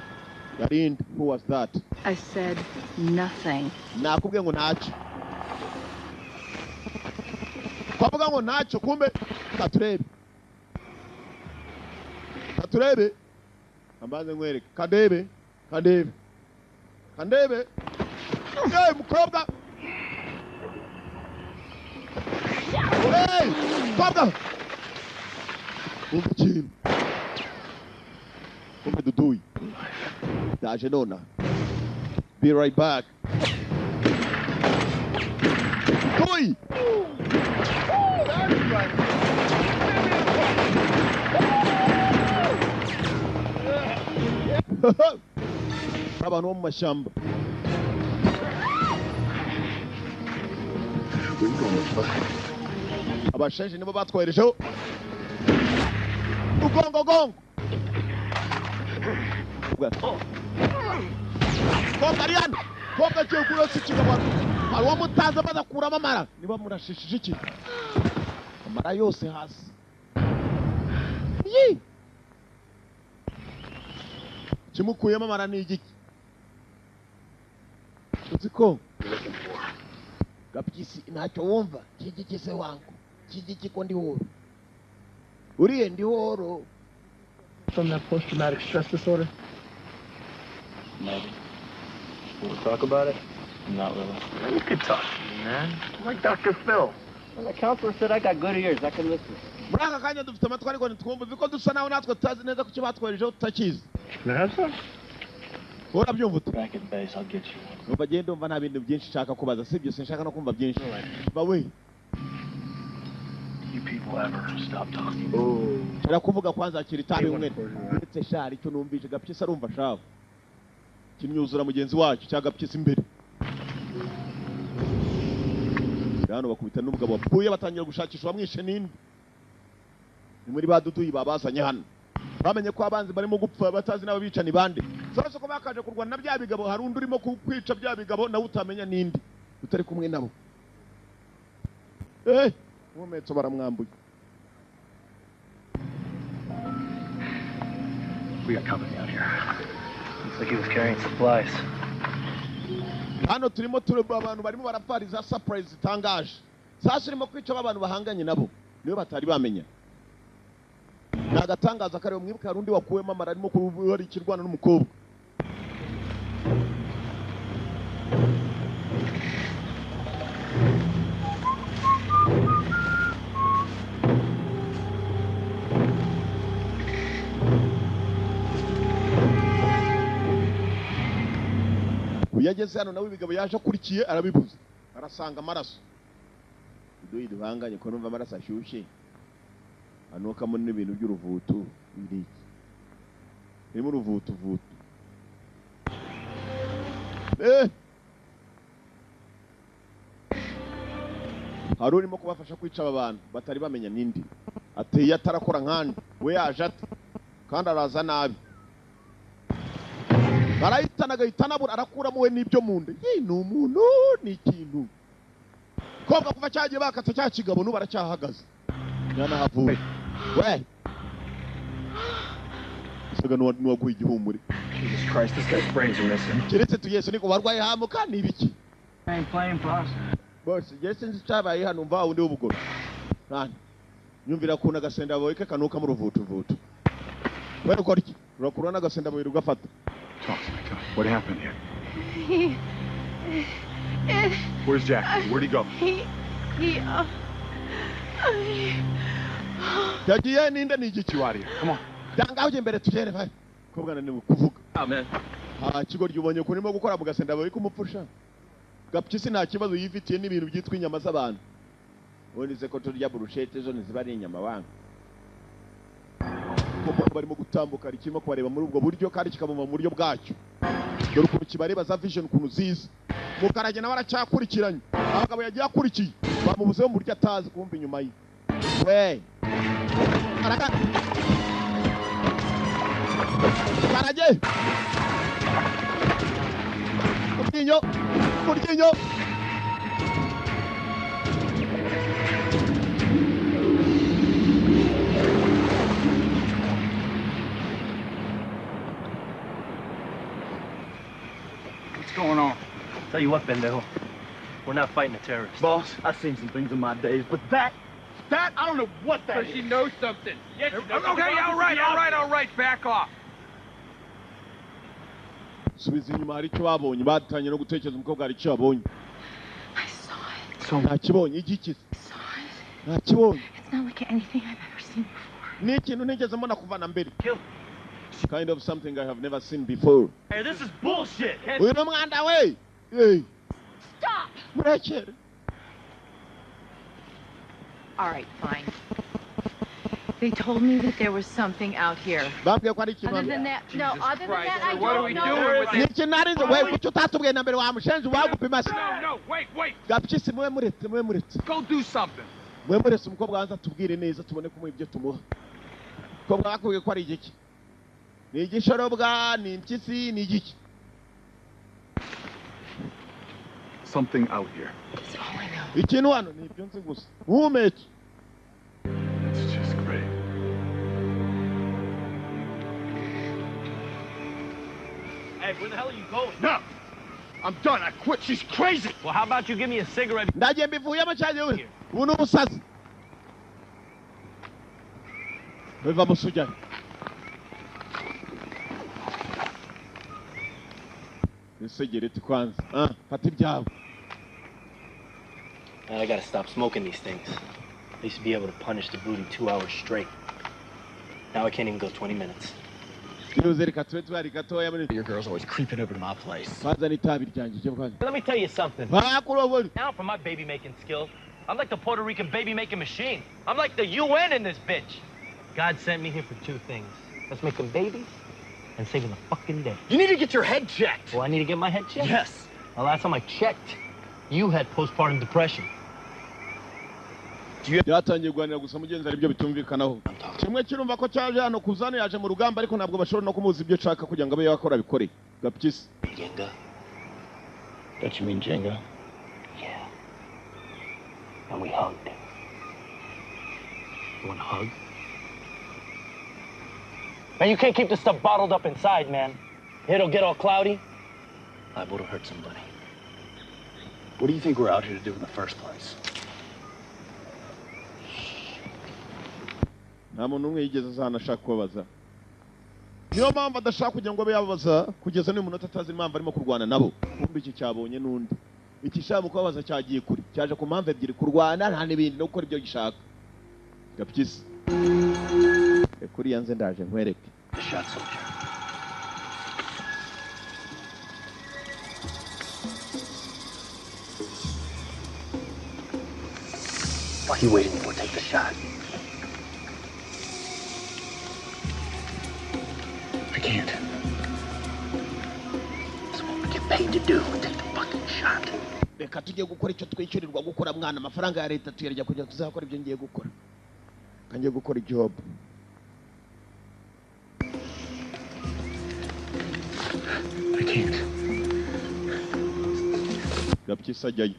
Yarindi, who was that? I said nothing. Nakubwiye ngo ntacyo. Kwavuga ngo ntacyo kumbe katurebe. Katurebe. Ambanze nkwereke. Kadebe, kadebe. Kandebe. Hey mukobwa. Hey, mukobwa. Umva ikintu. Kumbe duduyi. Ndaje nona. Be right back. Duduyi. Abantu bo mu mashyamba. Abashenje nibo batwoherejeho. Ugongo gongo. Kobwa ari hano. Kobwa agiye kurasa ikigabo. Hari uwo mutazi badakuramo amara. Niba murashishije iki? Amara yose hasi. Yi! Kimukuyemo amara ni igiki? Uzi ko Gapyisi ntacyo wumva kigiki se wangu kigiki ko ndi horo uriye ndi horo. From that post-traumatic stress disorder? Maybe. We'll talk about it? Not really. You could talk to me, man. I'm like Dr. Phil. Well, the counselor said I got good ears. I can listen. Muri aka kanya dufite amatwi ariko ntitwumva, uzi ko dusa naho natwe tutazi neza ku cyo batwoherejeho tutakizi. Can I have some? Urabyumva ute? Back at base, I'll get you one. Numva agenda umva nta bintu byinshi nshaka kubaza, sibyo sinshaka no kumva byinshi. Ba we. You people ever stop talking? Nshaka kuvuga kwanza akira itabi umwe. Uretse shari icyo numvise Gapyisi arumva shawe. Kimyuzura mugenzi wacu cya Gapyisi imbere. Hano bakubita n'umugabo wapfuye batangira gushakisha uwamwishe ninde. Ni muri baduduyi babazanye hano. Bamenye ko abanzi barimo gupfa batazi n'ababica ni bande. Sasa ko bakaje kurwana na bya bigabo hari undi urimo kwica bya bigabo nawe utamenya ninde utari kumwe nabo. Umumetso baramwambuye. We got company out here. Looks like he was carrying supplies. Hano turimo tureba abantu barimo barapfariza surprise zitangaje. Sasa urimo kwica abantu bahanganye nabo niyo batari bamenya. Nagatangaza kare mwibuka hari undi wakuwemo amara arimo kubari ikirwana n'umukobwa. Yageze hano nawe ibigabo yaje akurikiye arabibuza, arasanga amaraso. Duyi duhanganye ko numva amaraso ashyushye anukamo n'ibintu by'uruvutu biriki birimo uruvutu vutu. Hari urimo kubafasha kwica aba bantu batari bamenya nindi ateye atarakora nkandi we yaje ate kandi araza nabi. Arahitana agahita anabura arakuramo we n'ibyo mu nda. Yi ni umuntu ni ikintu. Kobwa kuva cyagiye bakatsa cya kigabo n'ubu aracyahagaze. Yanahavuye. We. Isaga n'uwaguye igihumure. Jesus Christ, this guy's brains are missing. Keretse tuyesu niko barwaye hamuka ni ibiki? I ain't playing, boss. Boss, je sinzi cyabaye hano mva wundi w'ubugoro. Nani. Nyumvira kuna gasenda boyike kanuka mu ruvutu vutu. We ukora iki? Urakurura n'agasenda mubiri ugafata. Talk to me, talk. What happened here? Where's Jack? Where'd he go? He Yagiye ninde ni igiki? You out of here. Come on. Tanga ujye imbere tugere bae. Kobwa ananiwe kuvuga. Amen. Ha kigoryi ubonye ko urimo gukora mu gasenda bari kumupfusha. Gapyisi nta kibazo yifitiye n'ibintu byitwa inyama z'abantu. Ubundi se ko turya burushete zo ntiziba ari inyama banga. Kuko barimo gutambuka rikimo kubareba muri ubwo buryo kandi kikabumva mu buryo bwacyo. Dore ukuntu kibareba za vision ukuntu ziza. Mukarage nawe aracyakurikiranye. Abagabo yagiye akurikiye bamubuzeho mu buryo atazi kumva inyuma ye. We. Karaka. Karage. Kuryinyo. Kuryinyo. What's going on? Tell you what, pendejo. We're not fighting a terrorist. Boss, I've seen some things in my days, but that, I don't know what that is. She knows something. Yes, she knows. Okay, all right, back off. Subiza inyuma hari icyo babonye, batangiye no gutekereza umukobwa hari icyo babonye. I saw it. Ntakibonye igiki? I saw it. Ntakibonye. It's not like anything I've ever seen before. Ni ikintu ntigeze mbona kuva na mbere. Kind of something I have never seen before. Hey, this is bullshit. Uyu ni umwanda we. Hey. Stop. Murekere. All right, fine. They told me that there was something out here. Bambwiye ko ari ikintu. Other than that, no, other than that, I What are we don't know. doing with Ni this? ikintu nari nzi. We kuki utatubwiye na mbere wa mushenzi wagupima se? No, wait, wait. Gapyisi mwe muretse, mwe muretse. Go do something. Mwe muretse umukobwa wanza atubwire neza tubone kumuha ibyo tumuha. Umukobwa bakubwiye ko ari igiki? Ni igishorobwa, ni impyisi, ni igiki? Something out here. That's all I know. Ikintu hano ni ibyo nzi gusa. Nkuhumeke. It's just great. Hey, where the hell are you going? No! I'm done. I quit. She's crazy. Well, how about you give me a cigarette? Ndagiye mbivuyemo cyane we. Ubu ni ubusazi. Biva musujya. Isegereti kwanza. Ah, fata ibyawe. Man, I gotta stop smoking these things. I used to be able to punish the booty 2 hours straight. Now I can't even go 20 minutes. Byibuze reka tube twari gatoya muri. Your girl's always creeping over to my place. Kwanza n'itabi ryanjye cyo kwanza. Let me tell you something. Bakurobora. Now for my baby making skills, I'm like the Puerto Rican baby making machine. I'm like the UN in this bitch. God sent me here for two things. Let's make them babies and saving the fucking day. You need to get your head checked. Well, I need to get my head checked? Yes. The last time I checked, you had postpartum depression. Byatangiye kuganira gusa mugenzi ari byo bitumvikanaho. Kimwe kirumva ko cyaje hano kuzana yaje mu rugamba ariko ntabwo bashobora no kumuza ibyo nshaka kugira ngo abe yakora abikore. Gapyisi. Jenga. Don't you mean Jenga? Yeah. And we hugged. You want a hug? Man, you can't keep this stuff bottled up inside, man. It'll get all cloudy. Liable to hurt somebody. What do you think we're out here to do in the first place? Nta muntu umwe yigeze aza hano ashaka kubabaza. Niyo mpamvu adashaka kugira ngo abe yababaza kugeza n'uyu munota atazi impamvu arimo kurwana nabo. Kumbe iki cyabonye n'undi. Iki shaka kubabaza cyagiye kure. Cyaje ku mpamvu ebyiri, kurwana nta n'ibindi no gukora ibyo gishaka. Gapyisi. Kuri yanze ndaje nkwereke. The shot, soldier. What are you waiting for? Take the shot. I can't. That's what we get paid to do. Take the fucking shot. Reka tujye gukora icyo twishyurirwa gukora mwana, amafaranga ya leta tuyarya kugira ngo tuzakora ibyo ngiye gukora. Kangiye gukora job. I can't. Gapyisi ajyayo.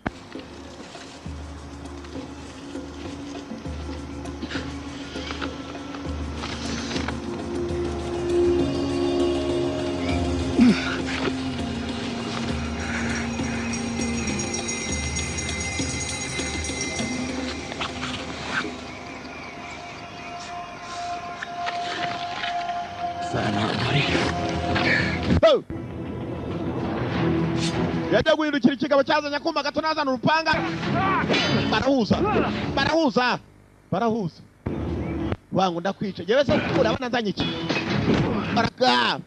Is that an art, buddy? Oh! Yajya guhindukira ikigabo cyazanye akuma gato nazana urupanga, barahuza barahuza barahuza, wangu ndakwica yewe se, urabona nzanye iki baraga.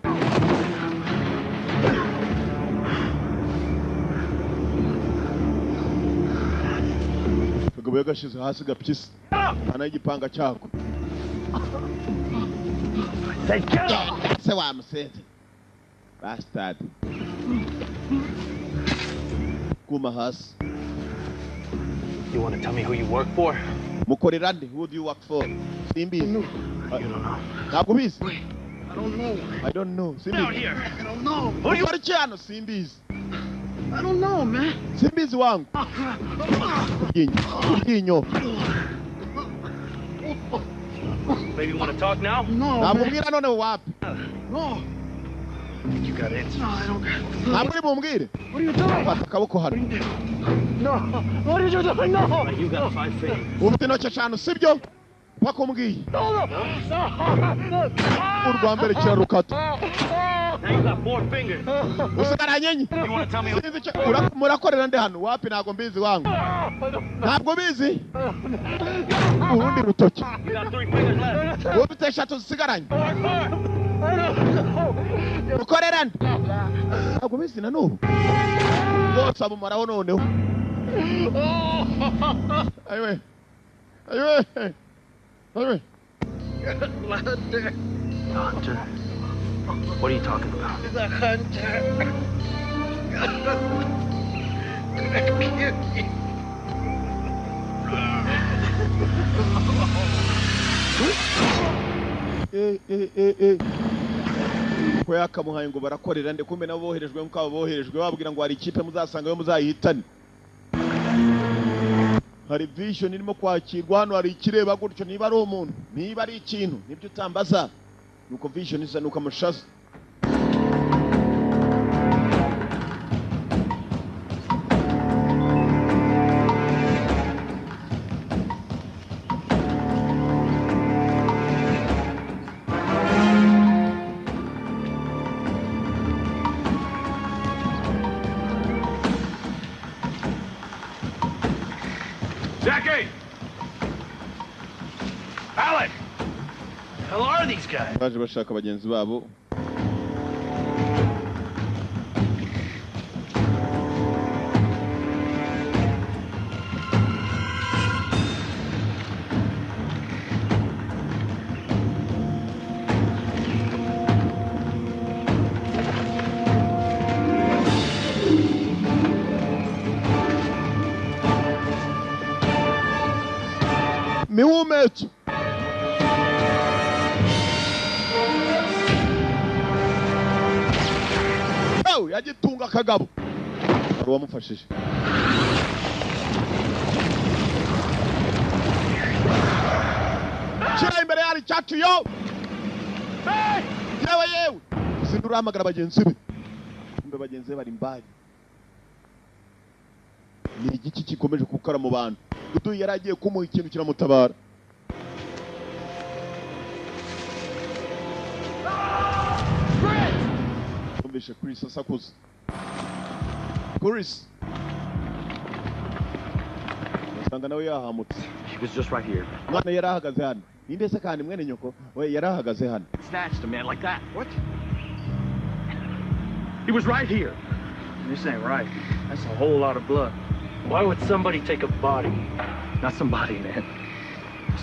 Kagabo yagashize hasi gapyisi ana igipanga cyako se wa musenzi bastard, kuma hasi. You want to tell me who you work for? Mukorera nde? Who do you work for? Simbizi. You don't know. Ntabwo ubizi. I don't know. I don't know. Simbizi. Down here. I don't know. Who do you work hano? Simbizi. I don't know, man. Simbizi wangu. Iryinyo. Iryinyo. Maybe you want to talk now? No, Ntabwo man. umbwira none wapi? No. You got answers. No, I don't got. Ntabwo uri bumbwire. What are you doing? Fata akaboko hano. No. What are you doing? No. You got 5 fingers. Ufite intoki eshanu sibyo? Paka umbwiye. No, no. No. No. Urwa mbere kirarukata. Now you got 4 fingers. Usigaranye enye. You want to tell me who? Sinzi icyo murakorera nde hano? Wapi ntabwo mbizi wangu. Ntabwo bizi. Urundi rutoki. You got 3 fingers left. Ufite eshatu zisigaranye. 4. I don't know. Mukorera nde? Ntabwo bizi na n'ubu. Bose abumaraho noneho. Ayiwe. Ayiwe. Ayiwe. Hunter. Hunter? What are you talking about? The hunter. Gonna kill you. Eh, eh, eh, eh. Ko yakamuhaye ngo barakorera nde, kumbe nabo boherejwe nkuko abo boherejwe bababwira ngo hari ikipe muzasangayo muzayihitane. Hari vision irimo kwakirwa hano, hari ikireba gutyo, niba ari umuntu niba ari ikintu nibyo utambaza, nuko vision isa nuko amushaza. Jackie! Alec! Hell are these guys? Baje bashaka bagenzi babo. Mihumetso. Oh, yagitunga akagabo. Hari uwamufashije. Shyira imbere yari cyacu yo. Yewe yewe. Sindi urahamagara bagenzi be. Kumbe bagenzi be bari mbali. Ni igiki gikomeje gukora mu bantu. Dudu yari agiye kumuha ikintu kiramutabara. Yumvishe Chris asakuza. Chris. Asanga nawe yahamutse. She was just right here. Mwana yari ahagaze hano. Ninde se kandi mwene nyoko? We yari ahagaze hano. Snatched a man like that. What? He was right here. This ain't right. That's a whole lot of blood. Why would somebody take a body? Not somebody, man.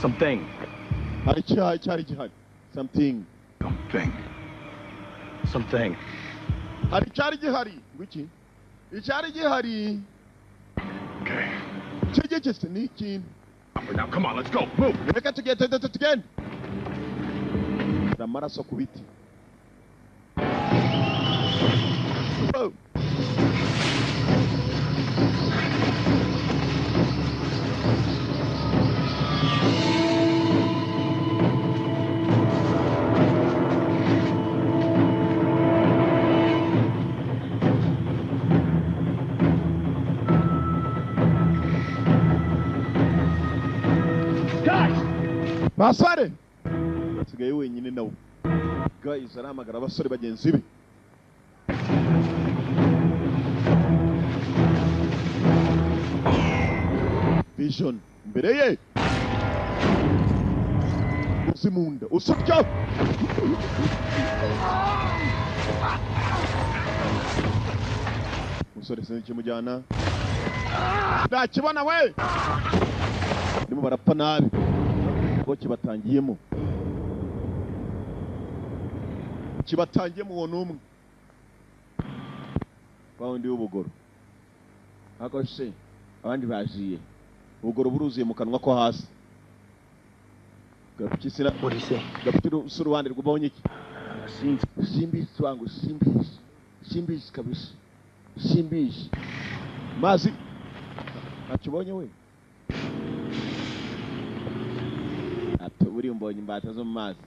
Something. Hari icyaha cyari gihari. Something. Something. Something. Hari icyari gihari. Ngwiki? Icyari gihari. Okay. Kigiki se ni ikintu. Now, come on, let's go. Move. Reka tugende tugende. Hari amaraso ku biti. Oh. Guys! Basare! Asigaye wenyine nawe. Guys arahamagara abasore bagenzi be. Vision mbere ye usimunda usutyo umusore sinzi ikimujyana ndakibona we barimo barapfa nabi ko kibatangiyemo uwo n'umwe bawundi w'ubugoro ako se abandi baziye ubugoro buruzuye mu kanwa ko hasi gapikisira gapikira uruhande rw'ubonye iki simbizi wangu simbizi kabisa simbizi mazi akibonye we ato buri mbonye imbata zo mu mazi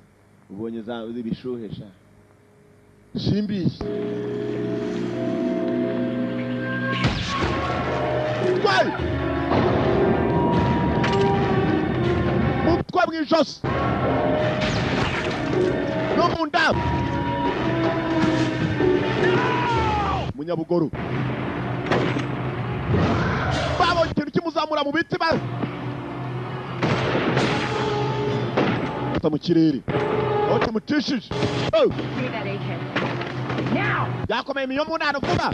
ubonye za ibishuhesha simbizi mutwe mw'ijosi no mu nda munyabugoro babonye ikintu kimuzamura mu biti bafata mu kirere aho kimutishije yakomeye imiyo mu ntano vuba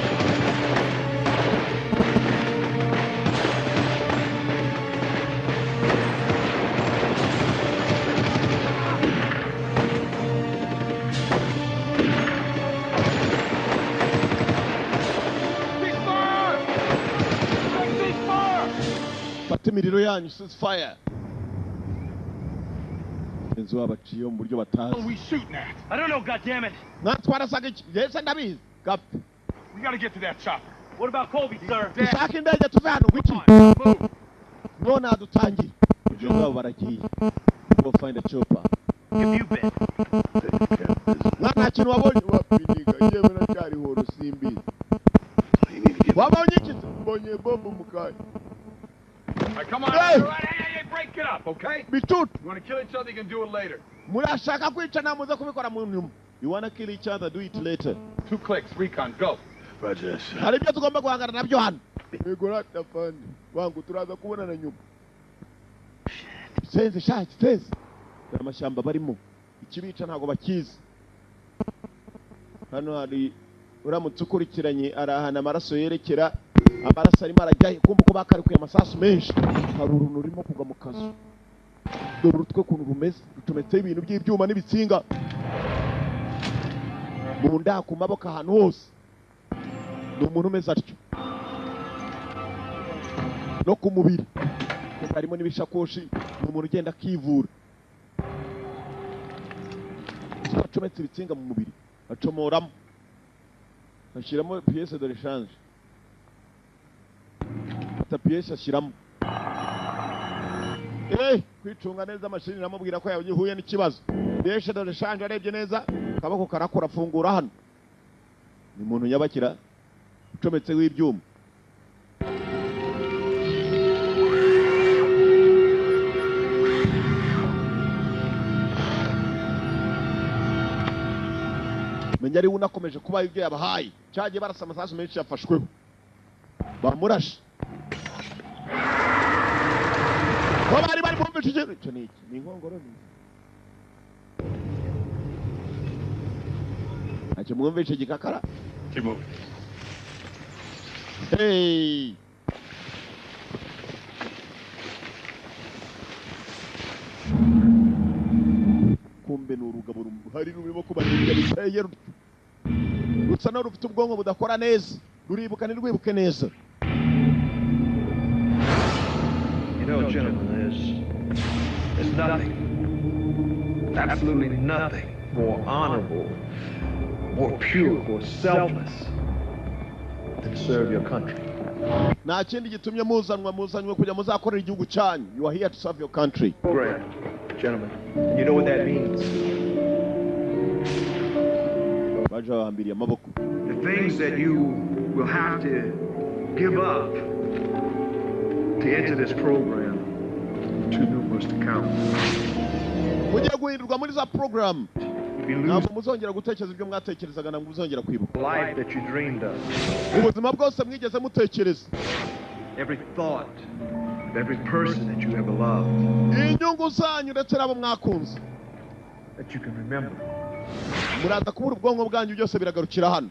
imiriro yanyu cease fire inzu babaciye mu buryo batazi. I don't know, goddammit. Natwarasaga iki yese ndabizi gapfa. We got to get to that chopper. What about Colby, sir? Dushaka indege tuve hano gwiki none adutangiye ibyo ngabo baragiye go find a chopper. Nta kintu wabonye wapiniga yewe nacyari horo simbizi wabonye iki mbonye bombo mukanya. All right, come on. Hey. Hey, hey, break it up, okay? Bitut. You want to kill each other, you can do it later. Murashaka kwicana muze kubikora mu nyuma. You want to kill each other, do it later. 2 clicks, recon, go. Roger. Hari ibyo tugomba guhangana nabyo hano. Yego ratafandi. Wangu turaza kubonana nyuma. Senze shaki, senze. Amashyamba barimo. Ikibica ntago bakizi. Hano hari uramutse ukurikiranye arahana amaraso yerekera amaraso arimo arajya kumva ko bakarekuye amasasu menshi hari uruntu rurimo kugwa mu kazu dore urutwe ukuntu rumeze rucometseho ibintu by'ibyuma n'ibitsinga mu nda ku maboko ahantu hose ni umuntu umeze atyo no ku mubiri harimo n'ibishakoshi ni umuntu ugenda akivura acometse ibitsinga mu mubiri acomoramo ashyiramo pièce de rechange ata pièce ashyiramo kwicunga neza amashini namubwira ko yahuye n'ikibazo pièce de rechange arebye neza akaboko karakora afungura hano ni umuntu nyabakira ucometse w'ibyuma menya ari unakomeje kuba ibyo yabahaye cyagiye barasa amasasu menshi yafashweho bamurashe ko bari bari bumvise ikintu icyo ni iki ni inkongoro ni ntacyo mwumvise gikakara. Hey! Kumbe ni urugabo ruhari rurimo kubarinda biteye rutsa no rufite ubwonko budakora neza ruribuka ntirwibuke neza. You know, gentlemen, there's nothing, absolutely nothing more honorable, more pure, more selfless than to serve your country. Nta kindi gitumye muzanwa kujya muzakorera igihugu cyanyu. You are here to serve your country. Great, gentlemen. You know what that means. Baje babambiriye amaboko. The things that you will have to give up to enter this program are too numerous to count. Mugiye guhindurwa muri za program. Be losing Ntabwo muzongera gutekereza ibyo mwatekerezaga, ntabwo muzongera kwibuka the life that you dreamed of. ubuzima bwose mwigeze mutekereza. Every thought of every person that you ever loved, Inyungu zanyu ndetse n'abo mwakunze that you can remember. Muraza kubura ubwonko bwanyu, byose biragarukira hano.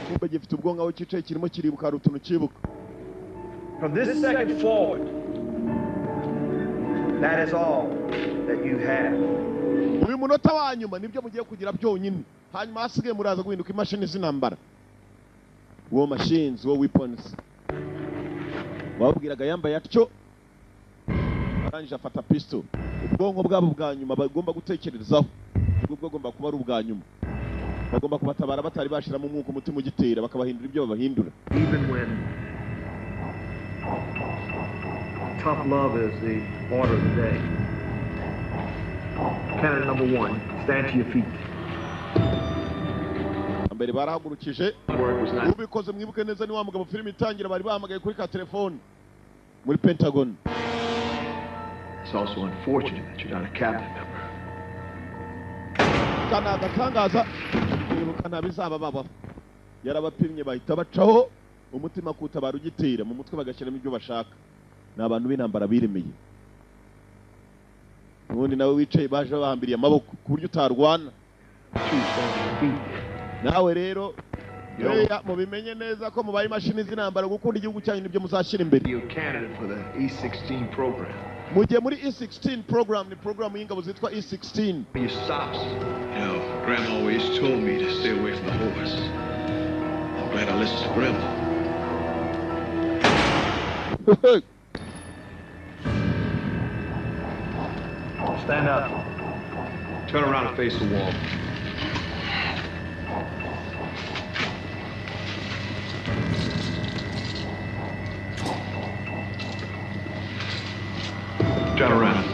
Kumbe gifite ubwonko aho cyicaye kirimo kiribuka, hari utuntu cyibuka. From this second forward, that is all that you have. Uyu munota wa nyuma nibyo mugiye kugira byonyine, hanyuma hasigaye muraza guhinduka imashini z'intambara, war machines, war weapons. Wababwiraga yambaye atyo, arangije afata pistol. Ubwonko bwabo bwa nyuma bagomba gutekerezaho ubwo bwagomba kuba ari ubwa nyuma, bagomba kubatabara batari bashiramo umwuka, umutima ugitera, bakabahindura ibyo babahindura. Even when tough love is the order of the day. Candidate number one, stand to your feet. Mbere barahagurukije. Word was not Ubikoze, mwibuke neza, ni wa mugabo filime itangira bari bahamagaye kuri ka telefone muri Pentagon. It's also unfortunate that you're not a cabinet member. Kana agatangaza kwibuka ntabizaba babaho. Yarabapimye bahita bacaho, umutima kutabara ugitera mu mutwe, bagashyiramo ibyo bashaka. Ni abantu b'intambara biremeye. Ubundi nawe wicaye, baje bahambiriye amaboko ku buryo utarwana. Two, stand to your feet. Nawe rero Eya, mubimenye neza ko mubaye imashini z'intambara. Gukunda igihugu cyanyu nibyo muzashyira imbere. You're a candidate for the E16 program. Mugiye muri E16 program, ni program y'ingabo zitwa E16. Your stops. Grandma always told me to stay away from the horse. I'm glad I listened to Grandma. Stand up. Turn around and face the wall. Turn around.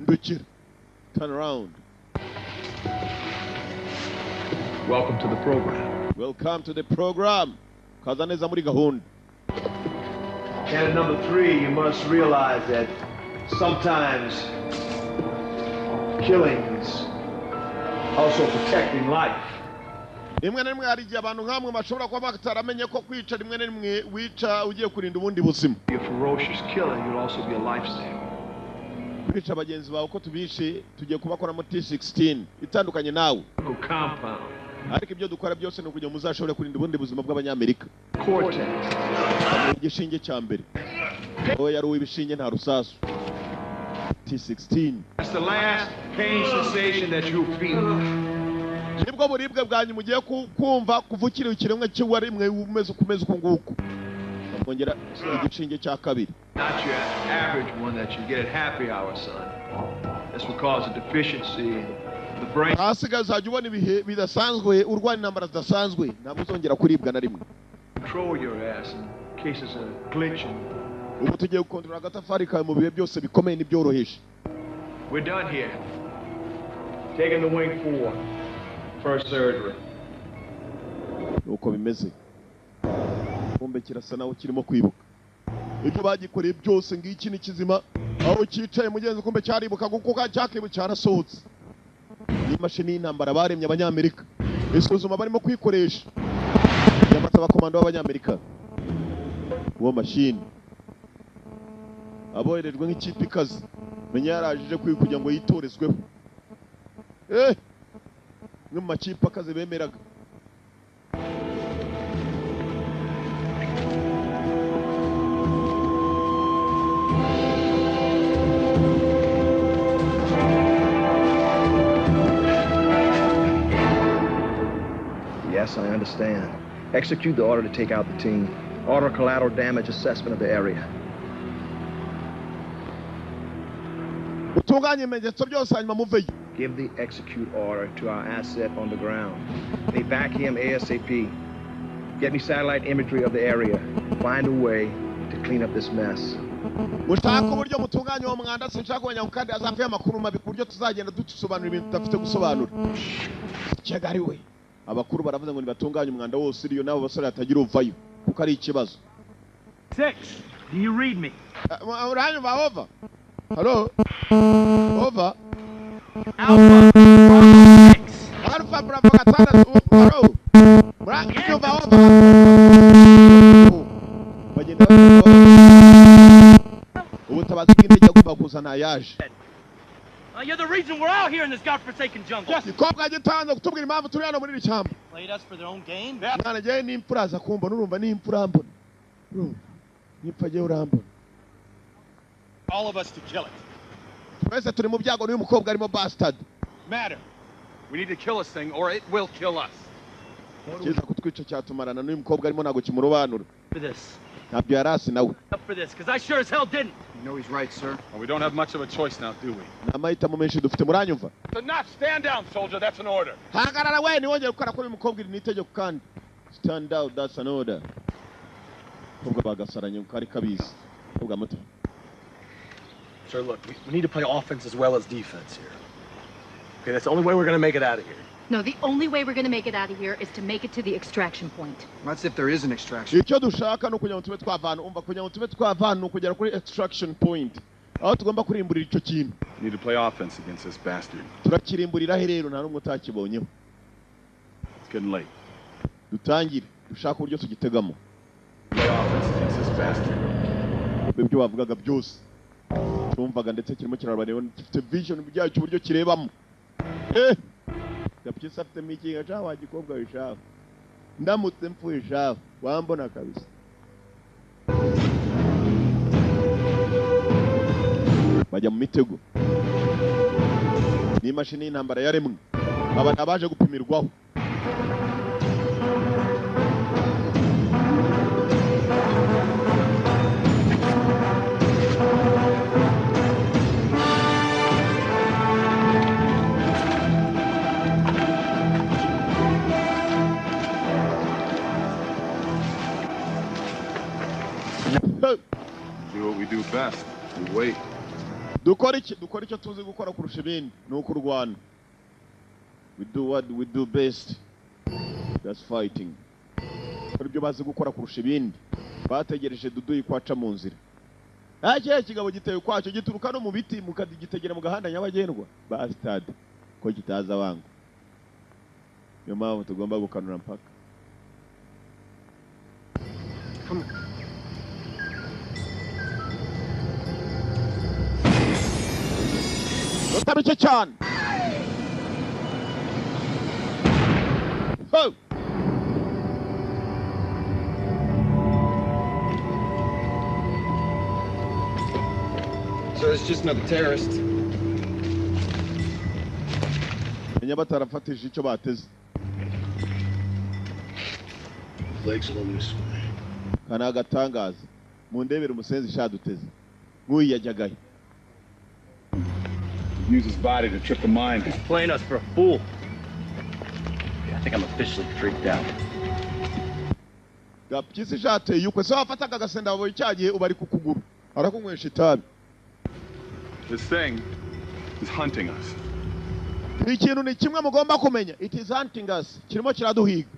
Ndukira, turn around. Welcome to the program. Welcome to the program, kaza neza muri gahunda. Candidate number three, you must realize that sometimes killing is also protecting life. Rimwe na rimwe hari igihe abantu nkamwe bashobora kuba bataramenye ko kwica, rimwe na rimwe wica ugiye kurinda ubundi buzima. Be a ferocious killer, you'll also be a lifesaver. Kwica bagenzi bawe uko tubishe, tugiye kubakoramo T16 itandukanye nawe. Compound. Ariko ibyo dukora byose ni ukugira ngo muzashobore kurinda ubundi buzima bw'Abanyamerika. Cortex. Igishinge cya mbere, wowe yari uw'ibishinge, nta rusasu, T16. That's the last pain sensation that you'll feel. Nibwo buribwe bwanyu mugiye kumva kuva ukiri ikiremwa cy'uwarimwe umeze uko umeze uku nguku. Bamwongera igishinge cya kabiri. Not your average one that you get at happy hour, son. This will cause a deficiency in the brain. Ahasigaye uzajya ubona ibihe bidasanzwe, urwana intambara zidasanzwe, ntabwo uzongera kuribwa na rimwe. Control your ass in case there's a glitch. And Ubu tugiye gukontorora agatafari kawe mu bihe byose bikomeye n'ibyoroheje. We're done here. Taking the wing four. First surgery. Nuko bimeze. Kumbe kirasa naho kirimo kwibuka ibyo bagikoreye byose. Ngiki ni kizima aho cyicaye mugenzi, kumbe cyaribuka kuko cyakibu cyarasohotse. Ni imashini y'intambara baremye Abanyamerika, isuzuma barimo kwikoresha yamata abakomando b'Abanyamerika. Uwo mashini aboherejwe nk'ikipe ikaze, menya yarajije kwiga kugira ngo yitorezweho, imwe mu makipe akaze bemeraga. Yes, I understand. Execute the order to take out the team. Order collateral damage assessment of the area. Utunganye ibimenyetso byose, hanyuma muveyo. Give the execute order to our asset on the ground. They back him ASAP. Get me satellite imagery of the area. Find a way to clean up this mess. Mushaka uburyo mutunganya uwo mwanda. Sinshaka kumenya ngo kandi azapfe amakuru mabi, ku buryo tuzagenda dusobanura ibintu tudafite gusobanura. Kigali we, abakuru baravuze ngo nibatunganye umwanda wose uriyo, n'abo basore hatagira uvayo kuko ari ikibazo. Six, do you read me? Uranyumva? Over. Hello, over. Alpha. Muravuga gatandatu baro. Murabyumva over. Bagenda ubutabazi bw'indege agomba kuzana yaje. You're the reason we're out here in this godforsaken jungle. Gikobwa gitanze kutubwira impamvu turi hano muri iri shyamba. Played us for their own game. Mwana njyewe n'imfura aza kumbona, urumva n'imfura urambona. Urumva nipfa njyewe urambona. All of us to kill it. Twese turi mu byago n'uyu mukobwa arimo bastard. Matter. We need to kill this thing or it will kill us. Kiza kutwica cyatumarana n'uyu mukobwa arimo ntago kimurobanura. For this. Ntabyo yarasi nawe. Up for this, because I sure as hell didn't. You know he's right, sir. Well, we don't have much of a choice now, do we? Nta mahitamo menshi dufite, muranyumva? Enough! Stand down, soldier. That's an order. Hagarara we, ntiwongere gukora kuri uyu mukobwa, iri ni itegeko kandi. Stand down, that's an order. Mukobwa bagasaranye kari kabizi. Mukobwa muto. Sir, look, we need to play offense as well as defense here. Okay, that's the only way we're gonna make it out of here. No, the only way we're gonna make it out of here is to make it to the extraction point. That's if there is an extraction. Icyo dushaka ni ukugira ngo tube twavana, umva, kugira ngo tube twavana ni ukugera kuri extraction point. Aho tugomba kurimburira icyo kintu. We need to play offense against this bastard. Turakirimburira he rero nta n'umwe utakibonyeho. It's getting late. Dutangire, dushaka uburyo tugitegamo. Play offense against this bastard. Ibyo bavugaga byose. Tumvaga ndetse kirimo kirareba, gifite vision byacyo uburyo kirebamo. Gapyisi afite mikinga cha wa gikobwa wishaka. Ndamutse mpfuye shafu wambona kabisa. Bajya mu mitego. Ni imashini y'intambara yaremwe. Aba nabaje gupimirwaho. Do what we do best. We wait. Dukora iki? Dukora icyo tuzi gukora kurusha ibindi, ni ukurwana. We do what we do best. That's fighting. Dukora ibyo bazi gukora kurusha ibindi. Bategereje Dudu kwaca mu nzira. Kiriya kigabo giteye ukwacyo gituruka no mu biti mukagitegera mu gahanda nyabagendwa. Bastard. Ko kitaza wangu. Niyo mpamvu tugomba gukanura mpaka. Come on. Utabice cyane. Ho! So it's just another terrorist. Menya batarafatije icyo bateze. Legs along this way. Kana agatangaza. Mundebere umusenzi shaduteze. Nk'uyu yajyagayo. Use his body to trip the mine. He's playing us for a fool. I think I'm officially freaked out. Gapyisi shateye ukwe se wafataga agasenda waboye cyagiye ubari ku kuguru. Arakunywesha itabi. This thing is hunting us. Ikintu ni kimwe mugomba kumenya. It is hunting us. Kirimo kiraduhiga.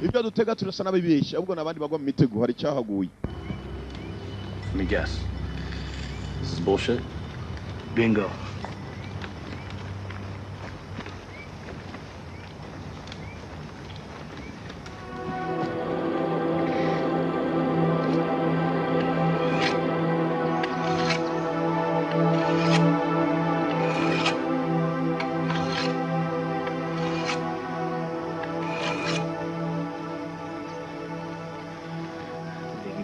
Ibyo dutega turasa n'abibeshya, ahubwo nabandi bagwa mu mitego hari cyahaguye. Let me guess. This is bullshit. Bingo.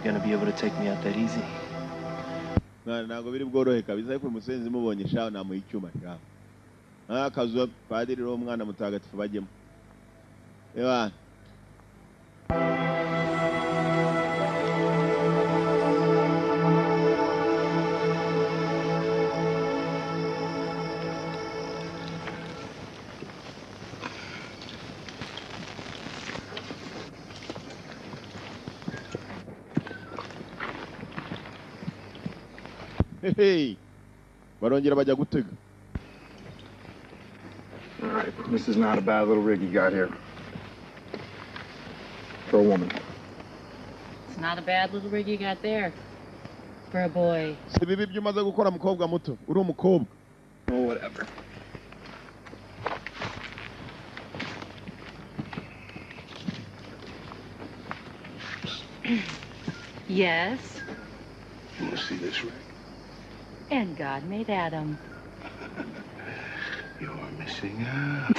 Gonna be able to take me out that easy. Ntabwo biri bworohe kabisa, ariko umusenzi mubonye shaho namuha icyuma shaho. Akazu padiri ro umwana mutagatifu bajyemo. Ewa. Hey, barongera bajya gutega. All right, this is not a bad little rig you got here. For a woman. It's not a bad little rig you got there. For a boy. Si bibi byo umaze gukora mukobwa muto, uri umukobwa. Oh, whatever. Yes. You want to see this wreck? And God made Adam. You're missing out.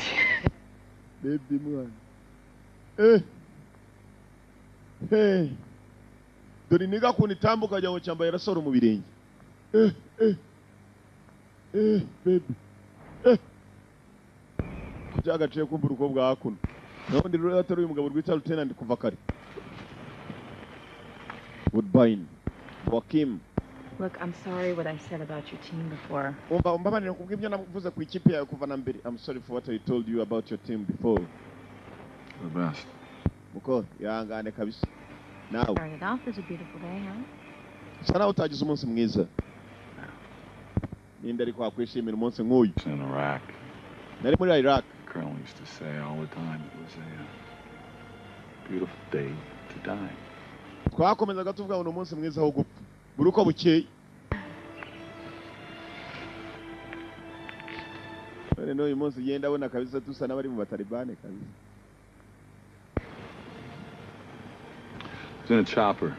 Baby mwana. Eh. Hey. Dore niga kuntu itambuka wagira ngo cyambaye rasoro mu birenge. Eh, eh. Eh, baby. Eh. Kucyagaciye kumva uruko bwa hakuno. Naho ndi rero atari uyu mugabo rwita Lieutenant kuva kare. Woodbine. Joaquim. Look, I'm sorry what I said about your team before. Umva umbabarire kubw'ibyo navuze ku ikipe yawe kuva na mbere. I'm sorry for what I told you about your team before. The best. Muko, ihangane kabisa. Nawe. Started off as a beautiful day, huh? Usa nawe utagize umunsi mwiza. Ninde ariko wakwishimira umunsi nk'uyu? It's in Iraq. Nari muri Iraq. The colonel used to say all the time it was a beautiful day to die. Twakomezaga tuvuga ngo ni umunsi mwiza wo gupfa. Buri uko bukeye. None n'uyu munsi ugenda abona kabisa dusa n'abari mu batalibane kabisa. I was in a chopper.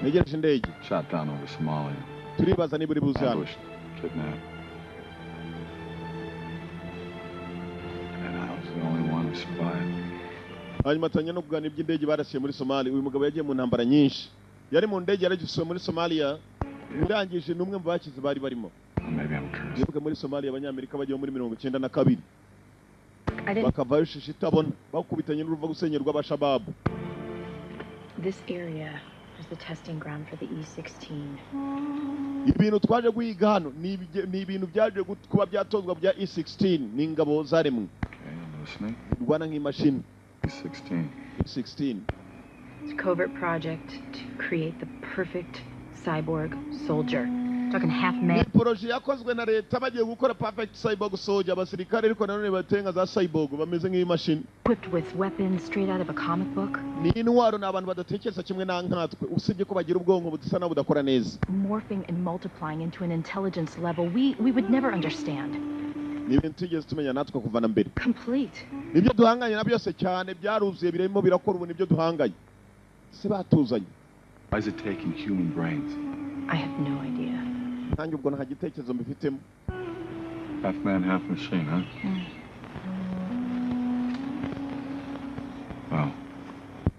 Ntegereje indege. Shot down over Somalia. Turibaza niba uri buze hano. Ambushed, kidnapped. And I was the only one who survived. Hanyuma atangira no kuganira iby'indege barasiye muri Somalia. Uyu mugabo yagiye mu ntambara nyinshi. Yari mu ndege yaragisuwe muri Somalia. Birangije n'umwe mu bakize bari barimo. Maybe I'm cursed. Yibuke muri Somalia abanyamerika bagiye muri 92. I didn't. Bakavayo shishi itabona. Bakubitanye n'uruva gusenyerwa abashababu. This area was the testing ground for the E-16. Ibintu twaje guhiga hano ni ibintu byaje kuba byatozwa bya E16 ni ingabo zaremwe. Okay, I'm listening. Rwana nk'imashini. E16. E16. It's a covert project to create the perfect cyborg soldier. Talking half man. Ni projet yakozwe na leta bagiye gukora perfect cyborg soldier abasirikare ariko nanone batenga za cyborg bameze nk'imashini. Equipped with weapons straight out of a comic book. Ni intwaro ni abantu badatekereza kimwe na nkatwe usibye ko bagira ubwonko budasa na budakora neza. Morphing and multiplying into an intelligence level we would never understand. Ni ibintu tugeze tumenya natwe kuva na mbere. Complete. Nibyo duhanganye na byose cyane byaruzuye birimo birakora ubu nibyo duhanganye. Se batuzanye. Why is it taking human brains? I have no idea. Nanjye ubwo nta gitekerezo mbifitemo. Half man, half machine, huh? Well,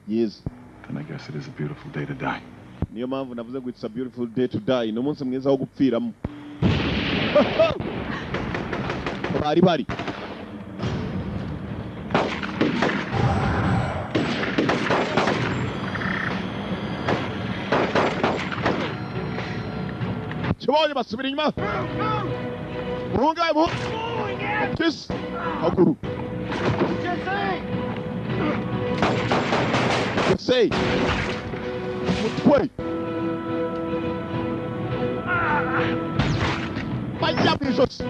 Yes. then I guess it is a beautiful day to die. Niyo mpamvu navuze ngo it's a beautiful day to die. Ni umunsi mwiza wo gupfiramo. Bari bari. Kibonye basubira inyuma. Muhunga mu. Kiss. Haguru. Jesse. Mutwe. Bajya mu ijosi.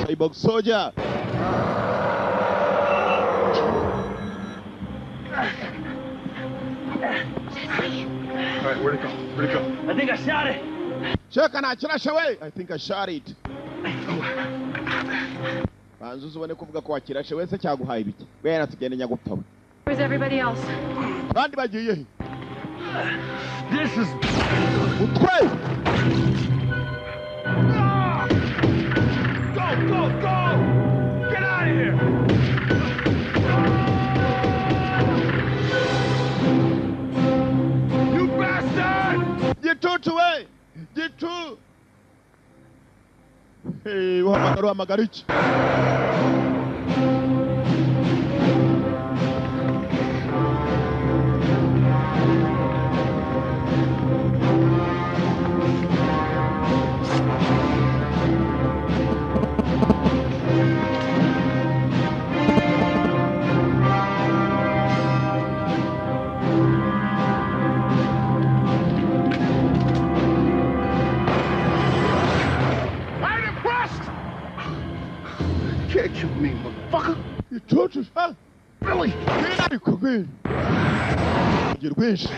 Cyborg soldier. All right, where'd it go? Where'd it go? I think I shot it. Cheka na kirashe we. I think I shot it. Banza uzubone kuvuga ko wakirashe wese cyaguhaye ibiki. Wera tugende nyagupfa we. Where's everybody else? Abandi bagiye he? This is Mutwe. Go, go, go! Get out of here! You bastard! Gitutu we. Gitu. Hey, uhamagara uhamagara iki? I ain't impressed! Can't kill me, motherfucker. Gitutu ha. Billy! Ariko rwinshi. Rwinshi.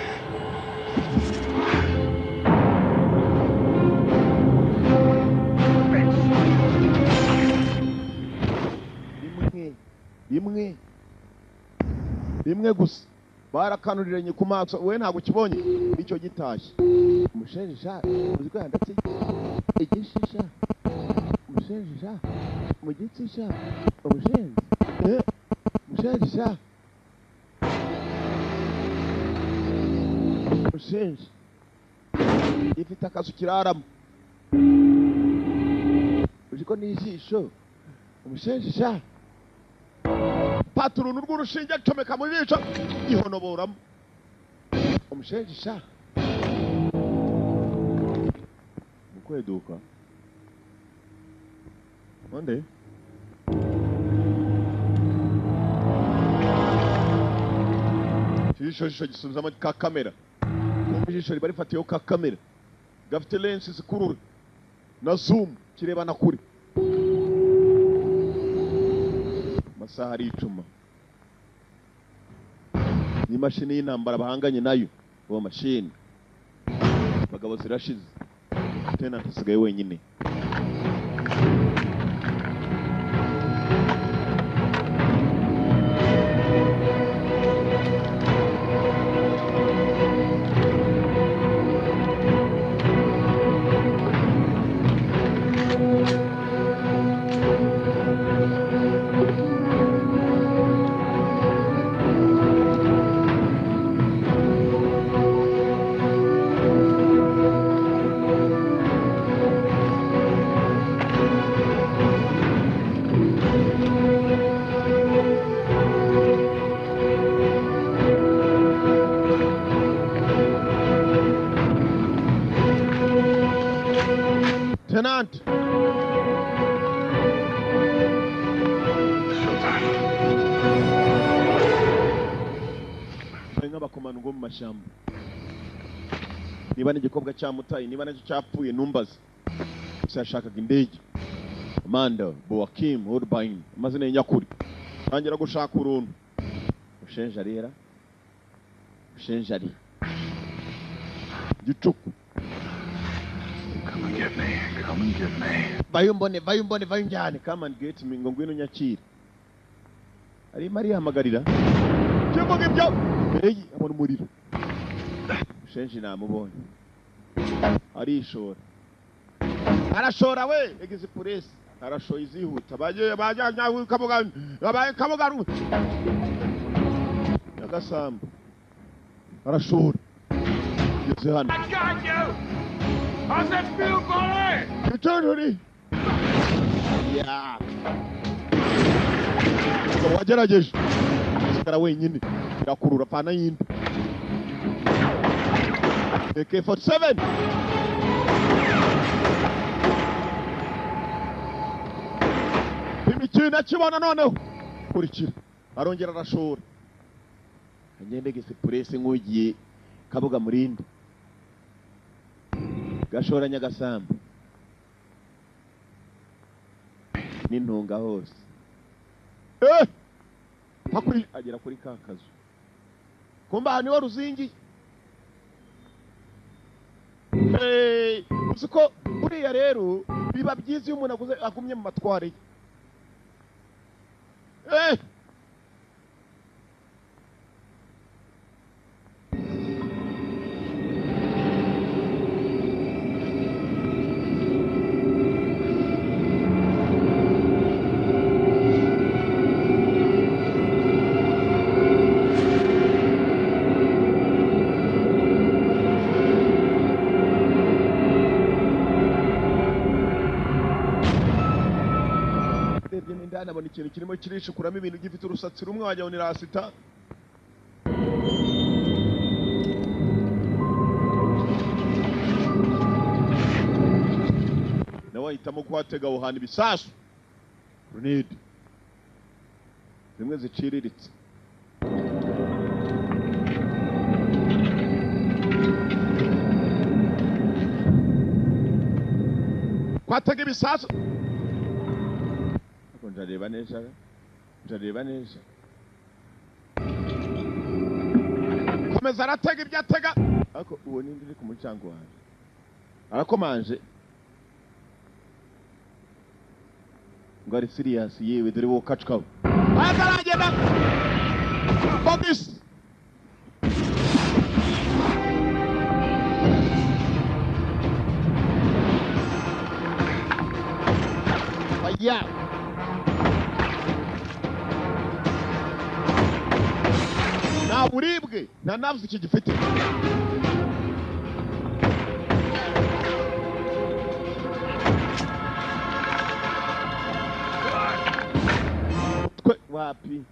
Rimwe rimwe gusa barakanuriranye ku maso, we ntabwo ukibonye icyo gitashye. Umushenjisha uzi ko yandatse igishisha, umushenjisha mu gitsisha, umushenzi umushenjisha, umushenji ifite akazu kiraramo, uzi ko n'ijisho umushenjisha. Pata uruntu rw'urushinge acomeka mu jisho gihonoboramo umushenjisha. Mu kweduka onde ijisho jisho gisubizamo ka kamera, kumva ijisho riba rifatiyeho ka kamera gafite lensi zikurura na zoom kireba na kure. Amasaha ari icuma, ni imashini y'intambara bahanganye nayo. Uwo mashini abagabo zirashize, tenant asigaye wenyine. Tenant. Nk'abakomando bo mu mashyamba, niba n'igikobwa cyamutaye, niba nacyo cyapfuye numbaze. Gusa yashakaga indege. Amanda Boakim Woodbine, amazina ye nyakuri. Tangira gushaka uruntu. Ushenje arera, ushenje ari gicuku. Come and get me. Come and get me. Vayo mbone, vayo mbone, vayo njyane. Come and get me, ngo ngwino nyakire. Arimo arihamagarira. Kivuga ibyo. Mbere ye abona umuriro. Ushenje namubonye. Arishora. Arashora we, egize puresi. Arashoye izihuta. Baje bajya kabuga, babaye kabuga. Nyagasambu. Arashora. Ngeze hano. I got you. How's that feel, buddy? Eternity. Yeah. Wagerageje asigara wenyine, irakurura pana yindi. AK-47. Imikino akibona noneho kurikira, arongera arashora. Agende gese purese nk'ugiye Kabuga murindi. Gashora Nyagasambu n'intunga hose. Hakuri agera kuri ka kazu. Kumba aha niho ruzingi. Uzi ko buriya rero biba byiza iyo umuntu aguze agumye mu matware ye. Nabona ikintu kirimo kirishukuramo ibintu gifite urusatsi rumwe wajya ni rasita. Nawe ahitamo kuhatega aho hantu ibisasu grenade zimwe ziciriritse. Kwatega ibisasu ndareba neza, ndareba neza. Komeza aratega ibyo atega, ariko uwo nindi uri ku muryango wanjye arakomanje. Ngo ari serious yewe dore wo kackaho. Ataragenda. Focus. Fire. Nta buribwe nta navuze iki gifite. Twe wapi?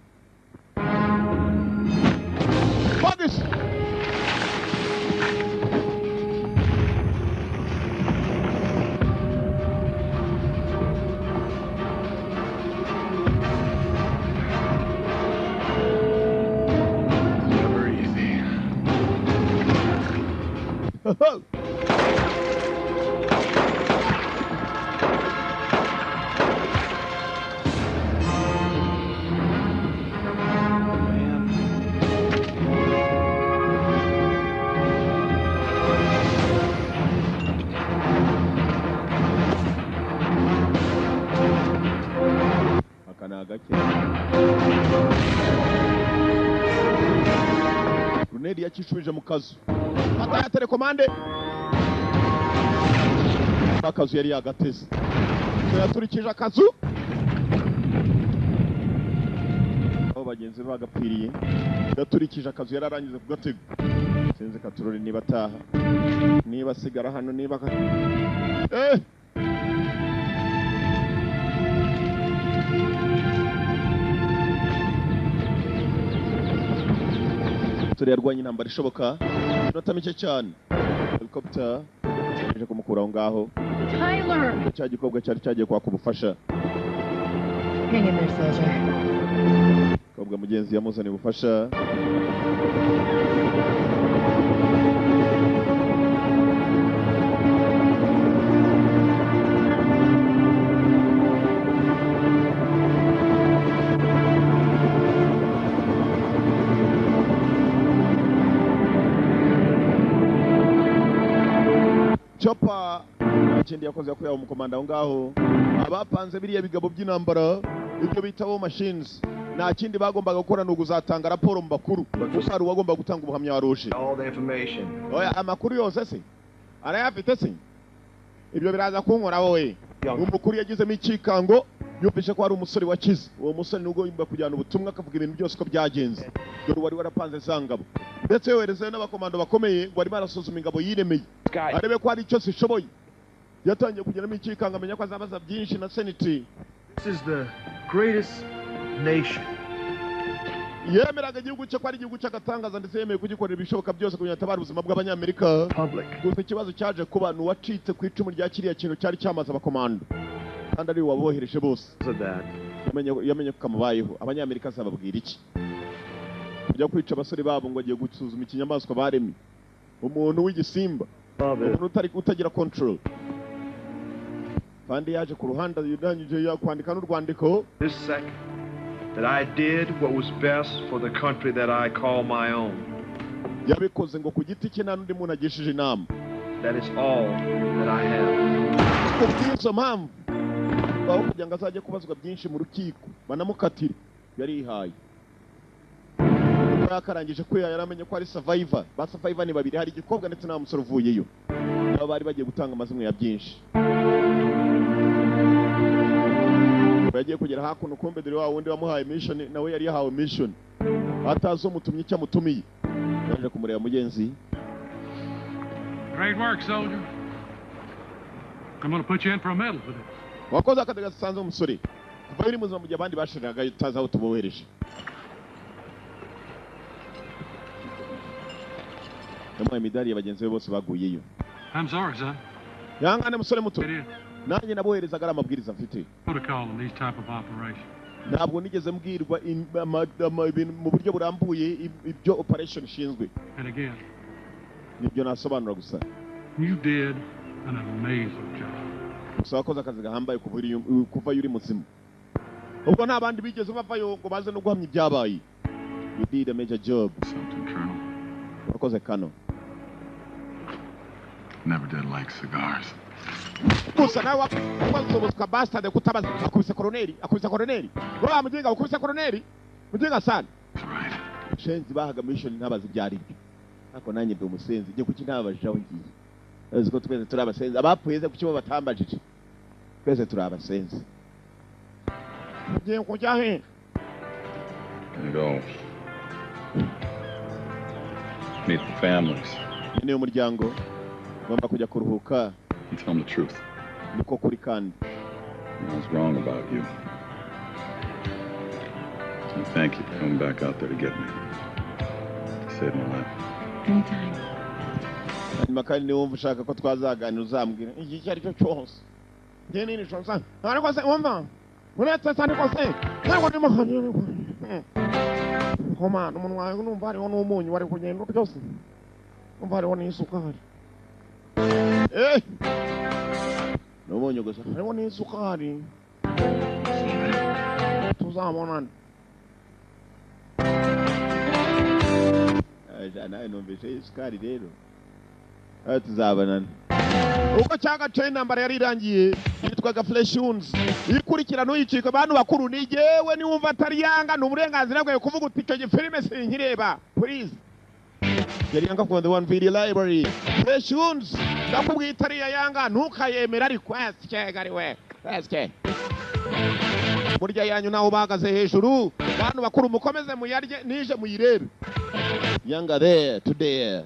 Focus. Grenade yakishubije mu kazu. Fata ya telekomande. Akazu yari yagateze. So yaturikije akazu. Aho bagenzi bagapfiriye. Yaturikije akazu yararangize kugatega. Sinzi katurori niba ataha. Niba sigara hano niba Yarwanye intambara ishoboka inota mike cyane. Helicopter ije kumukura aho ngaho. Tyler, cya gikobwa cyari cyagiye kwaka ubufasha. Hang in there, soldier. Kobwa mugenzi yamuzaniye ubufasha. Chopper ikindi yakoze yakuye umukomanda aho ngaho abapanze biriya bigabo by'intambara ibyo bita bo machines nta kindi bagombaga gukora ni uguzatanga raporo mu bakuru gusa hari uwagomba gutanga ubuhamya waruje. All the information. Oya amakuru yose se arayafite se ibyo biraza kunkora wowe. Umukuru yagizemo ikikango yumvise ko hari umusore wakize. Uwo musore nubwo yumva kujyana ubutumwa akavuga ibintu byose ko byagenze dore wari warapanze zangabo ndetse yoherezeyo n'abakomando bakomeye ngo arimo arasuzuma ingabo yiremeye arebe ko hari icyo zishoboye. Yatangiye kugeramo ikikanga amenya ko azabaza byinshi na Senate. This is the greatest nation. Yemeraga igihugu cye ko ari igihugu cy'agatangaza ndetse yemeye kugikorera ibishoboka byose kugira ngo atabare ubuzima bw'abanyamerika. Gusa ikibazo cyaje kuba ni uwacitse ku icumu rya kiriya kintu cyari cyamaze abakomando kandi ari wabohereje bose. Yamenye ko kamubayeho. Abanyamerika azababwira iki? Kujya kwica abasore babo ngo agiye gusuzuma ikinyamaswa baremye, umuntu w'igisimba, umuntu utari utagira control. Kandi yaje ku ruhande yurangije kwandika n'urwandiko. This second that I did what was best for the country that I call my own. Yabikoze ngo ku giti cye nta n'undi muntu agishije inama. That is all that I have. Kubw'izo mpamvu aho kugira ngo azajye kubazwa byinshi mu rukiko banamukatire yarihaye. Yakarangije kwiha yaramenye ko ari survivor. Ba survivor ni babiri, hari igikobwa ndetse nta musore uvuyeyo. Nabo bari bagiye gutanga amazimwe ya byinshi. Yagiye kugera hakuno kumbe dore wa wundi wamuhaye mission nawe yari yahawe mission atazi umutumye icyo amutumiye. Yaje kumureba mugenzi. Great work, soldier. I'm going to put you in for a medal for this. Wakoze akazi gasanzwe umusore. Kuva uri muzima mu gihe abandi bashiraga utazi aho tubohereje. Yamuhaye imidari ya bagenzi be bose baguyeyo. I'm sorry, son. Yangane musore muto. Nanjye naboherezaga ari amabwiriza mfite. Protocol in these type of operations. Ntabwo nigeze mbwirwa ibintu mu buryo burambuye ibyo operation ishinzwe. And again, nibyo nasobanura gusa. You did an amazing job. Gusa wakoze akazi gahambaye kuva uri muzima. Ubwo nta bandi bigeze bavayo ngo baze no guhamya ibyabaye. You did a major job. Something, Colonel. Wakoze kano. Never did like cigars. Gusa nawe wasobozwa bastard kutabaza. Akubise koroneri, akubise koroneri. Wa mujinga, ukubise koroneri. Mujinga sana. Shenzi bahaga mission ntabazi byari byo. Ariko nanjye ndi umusenzi, njye kuki ntababajije aho ngiye? Uzi ko twese turi abasenzi, abapfuye ze kuki bo batambajije? Twese turi abasenzi. Ngiye kujya he? Gonna go meet the families Nyine y'umuryango ngomba kujya kuruhuka. and tell them the truth. Niko kuri kandi. I was wrong about you. And thank you for coming back out there to get me. You saved my life. Anytime. Hanyuma kandi niba wumva ushaka ko twazaganira, uzambwira igihe icyo ari cyo cyose. Njye nini shonsa, ariko se wumva uretse se, ariko se ntabwo ndimo komana umunwa wawe, numva hariho n'umunyu wari kugenda byose, numva hariho n'isukari, ni umunyu gusa, hariho n'isukari. Tuzabonana. Nawe numvise isukari rero. Aho tuzabonana. Uko cyagace intambara yari irangiye, yitwaga Flesh Wounds. Ikurikira ntuyicike, bantu bakuru. Ni jyewe, niwumva atari Yanga, ni uburenganzira bwawe kuvuga uti icyo gifilime sinkireba. Please, yari Yanga from the One Video Library. Flesh Wounds, ndakubwiye, itari iya Yanga ntukayemera. Ariko esike gari we esike burya yanyu naho bahagaze hejuru. Bantu bakuru, mukomeze muyarye, nije muyirebe. Yanga there today.